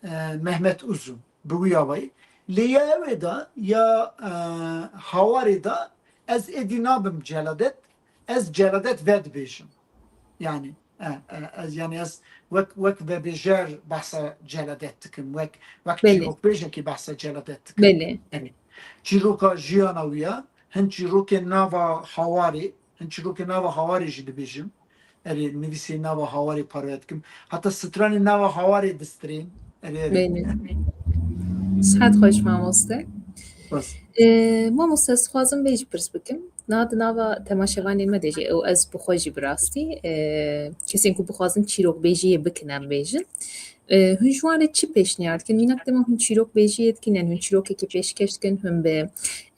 e, Mehmet Uzun. Bi wî avayî. Lê ya ew ê da, ya, e, Hawarê da, ez êdî nabim Celadet, ez Celadet vedibêjim. Yani, e, e, ez, yani ez wek, wek vebêjer behsa Celadet dikim, wek, wek Belê. Çîrokbêjekî behsa Celadet dikim. Belê. Yani, çîroka jiyana wî ya, hin çîrokên nava Hawarê, hin çîrokên nava Hawarê jî dibêjim. Erê, nivîsê nava Hawarê parve dikim. Heta stranê nava Hawarê distirên. Erê, erê. Belê. Sihet xweş mamoste. Spas. Ee, mamoste, ez dixwazim vê jî pirs bikim. Niha di nava temaşevanên me de jî, ew ez bi xwe jî bi rastî, e, kesên ku bixwazin çîrokbêjiyê bikin, em bêjin. E, hûn ji wan re çi pêşniyar dikin? Mînak dema hûn çîrokbêjiyê dikin, yan hûn çîrokekê pêşkeş dikin, hûn bi,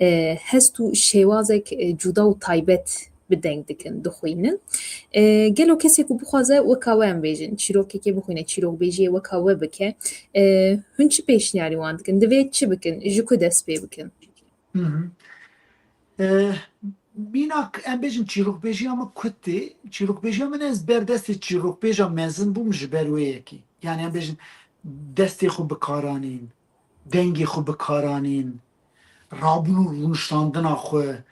e, hest û şêwazek, e, cuda û taybet bi deng dikin, dixwînin. E, gelo kesê ku bixwaze weka we, em bêjin, çîrokekê bixwîne, çîrokbêjiyê weka we bike, e, hûn çi pêşniyarî wan dikin? Divê çi bikin? Ji ku dest pê bikin? Hı hı. E, mînak, em bêjin çîrokbêjiya min ku tê, çîrokbêjiya min, ez ber destê çîrokbêja mezin bûm, ji ber wê yekê. Yani em bêjin destê xwe bikaranîn, dengê xwe bikaranîn, rabûn û rûniştandina xwe,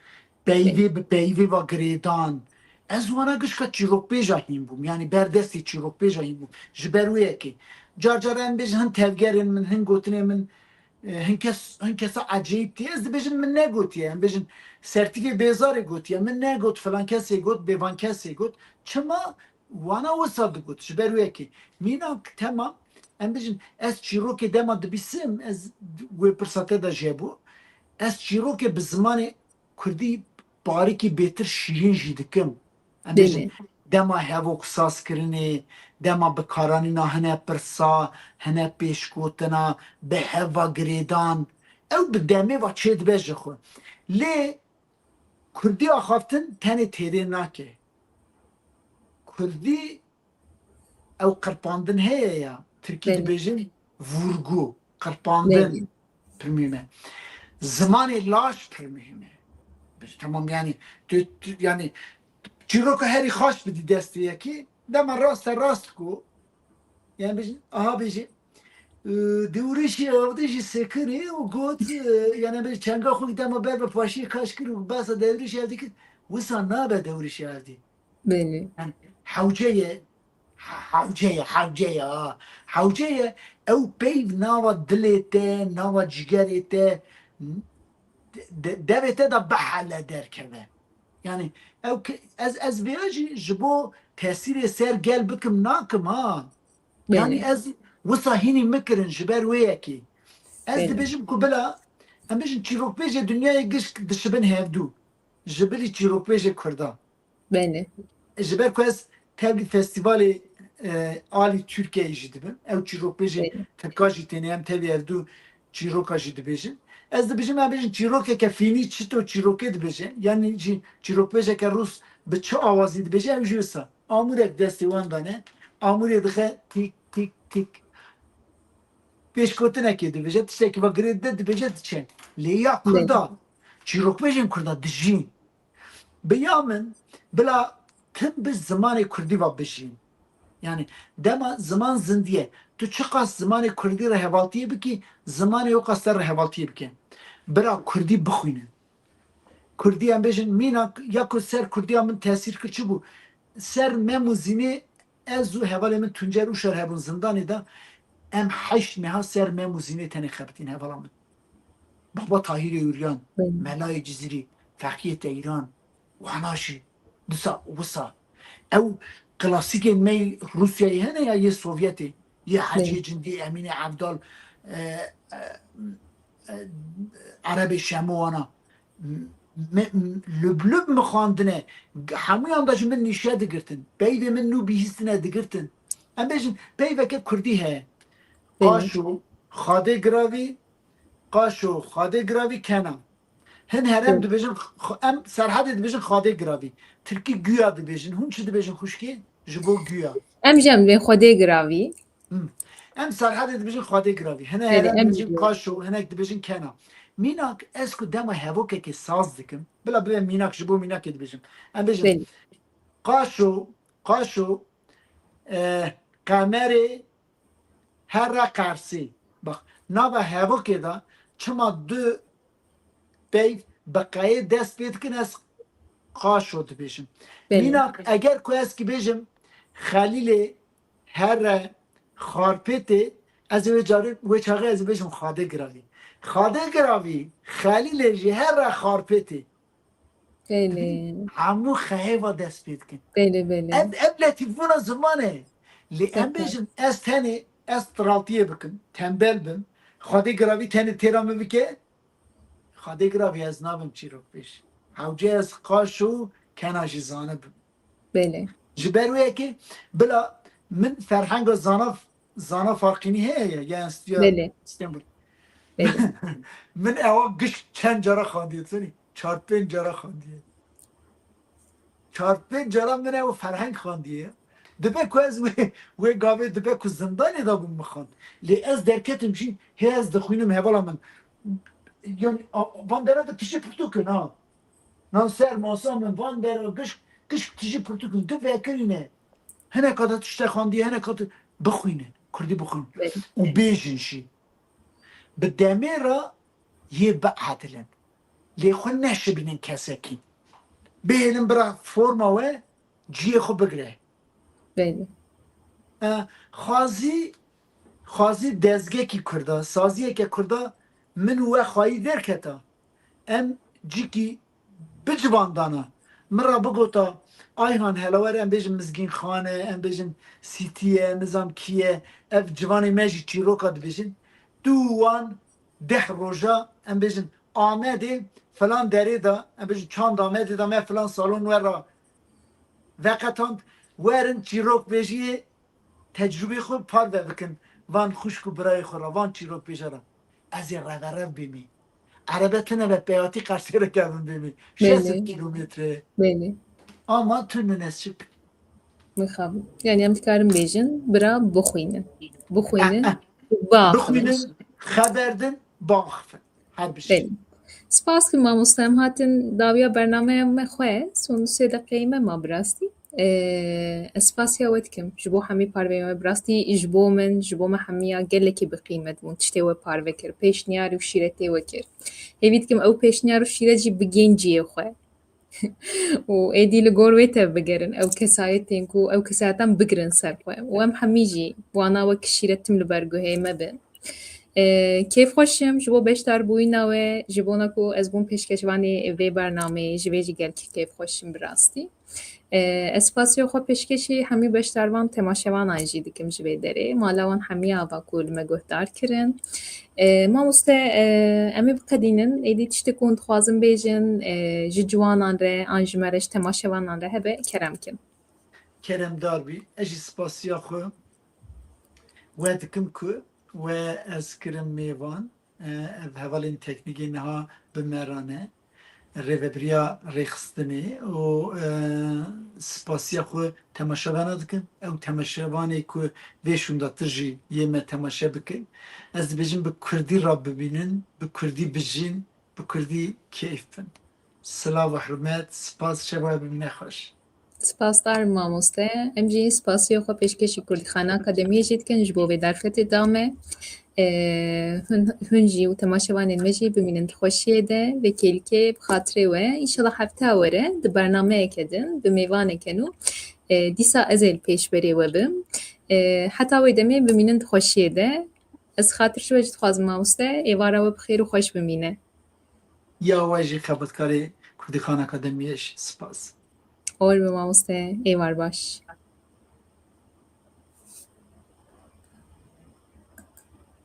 peyvê bi peyvê ve girêdan. Ez wana gişka çîrokbêja hîn bûm. Yani ber destê çîrokbêja hîn bûm. Ji ber wê yekê. Car car em bêjin hin tevgerên min, hin gotinên min, e, hin kes, hin kesa ecêb tê. Ez dibêjim min negotiye. Em bêjin sertîkê bêzarê gotiye. Min negot, filan kesê got, bêvan kesê got. Çima? Wana wisa digot, ji ber wê yekê. Mînak, temam, em bêjin, ez çîrokê dema dibîsim, ez wê pirsa te de jê bû. Ez çîrokê bi zimanê kurdî parikî bêtir şîrîn jî dikim. Em bêjin, dema hevok saz kirinê, dema bikaranîna hine pirsa, hine pêşgotina, bi hev ve girêdan, ew bi demê ve çêdibe ji xwe. Lê kurdî axaftin tenê têrê nake. Kurdî ew qirpandin heye ya. Tirkî dibêjin vurgu, qirpandin pir muhîm e. Zimanê laş pir muhîm e. Tamam, yani, tu, tu, yani, çîroka herî xaş bidî destê yekî, dema raste rast ku, yani, bêjin, aha, bêjin, e, dewrêşî avdî jî sekinî û got, e, yani, bêjin, çenga xwe dema ber bi paşiyê kaş kir û behsa dewrêşî avdî kir, wisa nabe dewrêşî avdî. Belê. Yani, hewce ye, ha-, hewce ye, hewce ye, ha. Hewce ye, ew peyv nava dilê te, nava cigerê te, de-, de-, devê te de bihele derkeve. Yani, ew ke-, ez, ez vêya jî ji bo tesîrê ser gel bikim nakim, ha. Yani, belê, ez wisa hînî mikirin ji ber wê yekê. Ez, belê, dibêjim ku bila, em bêjin çîrokbêjê dinyayê giş dişibin hevdû. Ji bilî çîrokbêjê kurda. Belê. Ji ber ku ez tevlî festîvalê, e, alî Tirkiyeyê jî dibim. Ew çîrokbêjê, belê, tirka jî têne, em tevlî ev du çîroka jî dibêjin. Ez dibêjim, em bêjin çîrokeke fînî çito çîrokê dibêje. Yanî jî çîrokbêjeke rûs bi çi awazî dibêje, ew jî wisa. Amûrek destê wan de ne. Amûrê dixe tîk, tîk, tîk. Pêşgotinekê dibêje, tiştekî va girê dide dibêje diçe. Lê ya, belê, kurda, çîrokbêjên kurda dijîn. Bi ya min, bila tim bi zimanê kurdî va bijîn. Yani, dema ziman zindî ye. Tu çiqas zimanê kurdî re hevaltiyê bikî, zimanê wê qas te re hevaltiyê bike. Bira kurdî bixwînin. Kurdî, em bêjin, mînak, ya ku ser kurdiya min tesîr kir çi bû? Ser Mem û Zînê, ez û hevalê min Tuncer Uşar hebûn zindanê de, em heşt meha ser Mem û Zînê tenê xebitîn, hevala min. Baba Tahîrê Uryan, belê, Melayê Cizîrî, Feqiyê Teyran, wana jî, disa, wisa. Ew klasîkên me yê Rûsyayê hene ya yê Sovyetê, yê, belê, Hecê Cindî, Emînê Evdal, e, e, e, Erebê Şemo wana. Me, lub lub min xwendine. Hemûyan de ji min nîşe digirtin. Peyvê min nû bihîstine digirtin. Em bêjin, peyveke kurdî heye. Belê. Qaşo, Xadê Giravî, Qaşo, Xadê Giravî, Kena. Hin herem, belê, dibêjin, x-, em Serhedê dibêjin Xadê Giravî. Tirkî guya dibêjin. Hûn çi dibêjin xwişkê? Ji bo guya. Em jî em dibên Xwedê Giravî. Hmm. Em Serhedê dibêjin Xwedê Giravî. Hine, belê, herem em dibêjin jî Qaşo, hinek dibêjin Kena. Mînak, ez ku dema hevokekê saz dikim, bila bibe mînak, ji bo mînakê dibêjim. Em bêjin, belê, Qaşo, Qaşo, e, Qemerê, Herre Qersî. Bak, nava hevokê de çima du peyv bi qeyê dest pê dikin, ez Qaşo dibêjim. Belê. Mînak, eger ku ez ki bêjim Xelîlê Herre Xarpêtê, ez ê wê carê, wê çaxê ez ê bêjim Xadê Giravî. Xadê Giravî, Xelîlê jî Herre Xarpêtê. Belê. Hemû xehê va dest pê dikin. Belê, belê. Ev, ev letîfbûna ziman e. Lê em, tabii, bêjin, ez tenê, ez traltiyê bikim, tembel bim. Xwedê Giravî tenê têra min bike. Xwedê Giravî ez nabim çîrokbêj. Hewce ez Qaşo û Kena jî zanibim. Belê. Ji ber wê yekê bila min ferhenga zana, zana farqînî heye ya, ya Enstitûya, belê, Stenbul. Belê. Min ewa giş çend cara xandiye, tenê çar pênc cara xandiye. çar pênc caran min ew ferheng xandiye. Dibe ku ez wê, wê gavê dibe ku zindanê de bûm min xand. Lê ez derketim jî, hê ez dixwînim hevala min. Yani, a, van dera de tiştê pirtûk in ha. Nan ser masa min van dera gişk, gişk tiştê pirtûk in. Tu vekirîne. Hineka de tişte xandiye, hineka tu bixwînin. Kurdî bixwînin. Û bêjin jî. Bi demê re yê biedilin. Lê xwe neşibînin kesekî. Bihêlin bira forma we ciyê xwe bigire. Belê. E, xwazî, xwazî dezgekî Kurda, saziyeke Kurda min û we xwayî derketa. Em cîkî bicivandana. Min re bigota, Ayhan hele were em bêjin Mizgîn Xan e, em bêjin Sîtî ye, nizam kî ye, ev civanê me jî çîroka dibêjin. Tu wan deh roja, em bêjin Amedê filan derê de, em bêjin Çand Amedê de me filan salon we re veqetand, werin çîrokbêjiyê tecrûbê xwe parve bikin van xwişk û birayê xwe re, van çîrokbêje re. Ez ê reverev bîmî. Erebe tune be peyatî qersê re kevin bîmî. Belê. Şêst kilometre. Belê. Ama tu nûneşik. Mixabin. Yani em dikarin bêjin, bira bixwînin. Bixwînin, Eh, eh. Baxwînin. Bixwînin, xeber din, baxifin. Her bir şey. Belê. Spas ki mamoste em hatin dawiya bernameya me xwe, son sê deqeyê me ma bi rastî. Ee, ez spasiya we dikim ji bo hemî parveyên we. Bi rastî ji bo min, ji bo me hemiya gelekî bi qîmet bûn. Tiştê we parve kir, pêşniyar û şîretê we kir. Hêvî dikim ew pêşniyar û şîret jî bigihên cihê xwe. Û êdî li gor wê tev bigerin, ew kesayetên ku ew kesayetan bigirin ser xwe. Û em hemî jî wana wek şîret tim li ber guhê me bin. Ee, kêfxweş im ji bo beşdarbûyîna we, ji bona ku ez bûm pêşkeşvanê vê bernameyê, ji vê jî gelkî kêfxweş im bi rastî. Ee, ez spasiya xwe pêşkêşî hemî beşdarvan, temaşevanan jî dikim ji vê derê. Mala wan hemî ava ku li me guhdar kirin. Ee, mamoste, ee, em ê biqedînin. Êdî tiştê ku hûn dixwazin bêjin, ee, ji ciwanan re, an ji me re, ji temaşevanan re hebe, kerem kin. Keremdar bî. Ez jî spasiya xwe we dikim ku we ez kirim mêvan. E, ev hevalên teknîkê niha bi me re ne. Rêvebiriya rêxistinê û, e, spasiya xwe temaşevana dikim. Ew temaşevanê ku vê şûnda tu jî yê me temaşe bikin. Ez dibêjim bi kurdî re bibînin, bi kurdî bijîn, bi kurdî keyf bin. Silav û hurmet, spas, şeva bimîne xweş. Spasdar im mamoste. Em jî spasiya xwe pêşkêşî Kurdîxana Akademiyê jî dikin ji bo vê derfetê da me. Ee, hûn, hûn jî û temaşevanên me jî bimînin di xweşiyê de, vê kêlîkê bi xatirê we. Înşallah hefteya were di bernameyeke din bi mêvaneke nû, e, dîsa ez ê li pêşberê we bim. E, heta wê demê bimînin di xweşiyê de. Ez xatir ji we jî dixwazim mamoste. Êvara we bi xêr û xweş bimîne. Ya we jî xebatkarê Kurdîxan Akademiyê jî spas. Or be mamoste, êvar baş.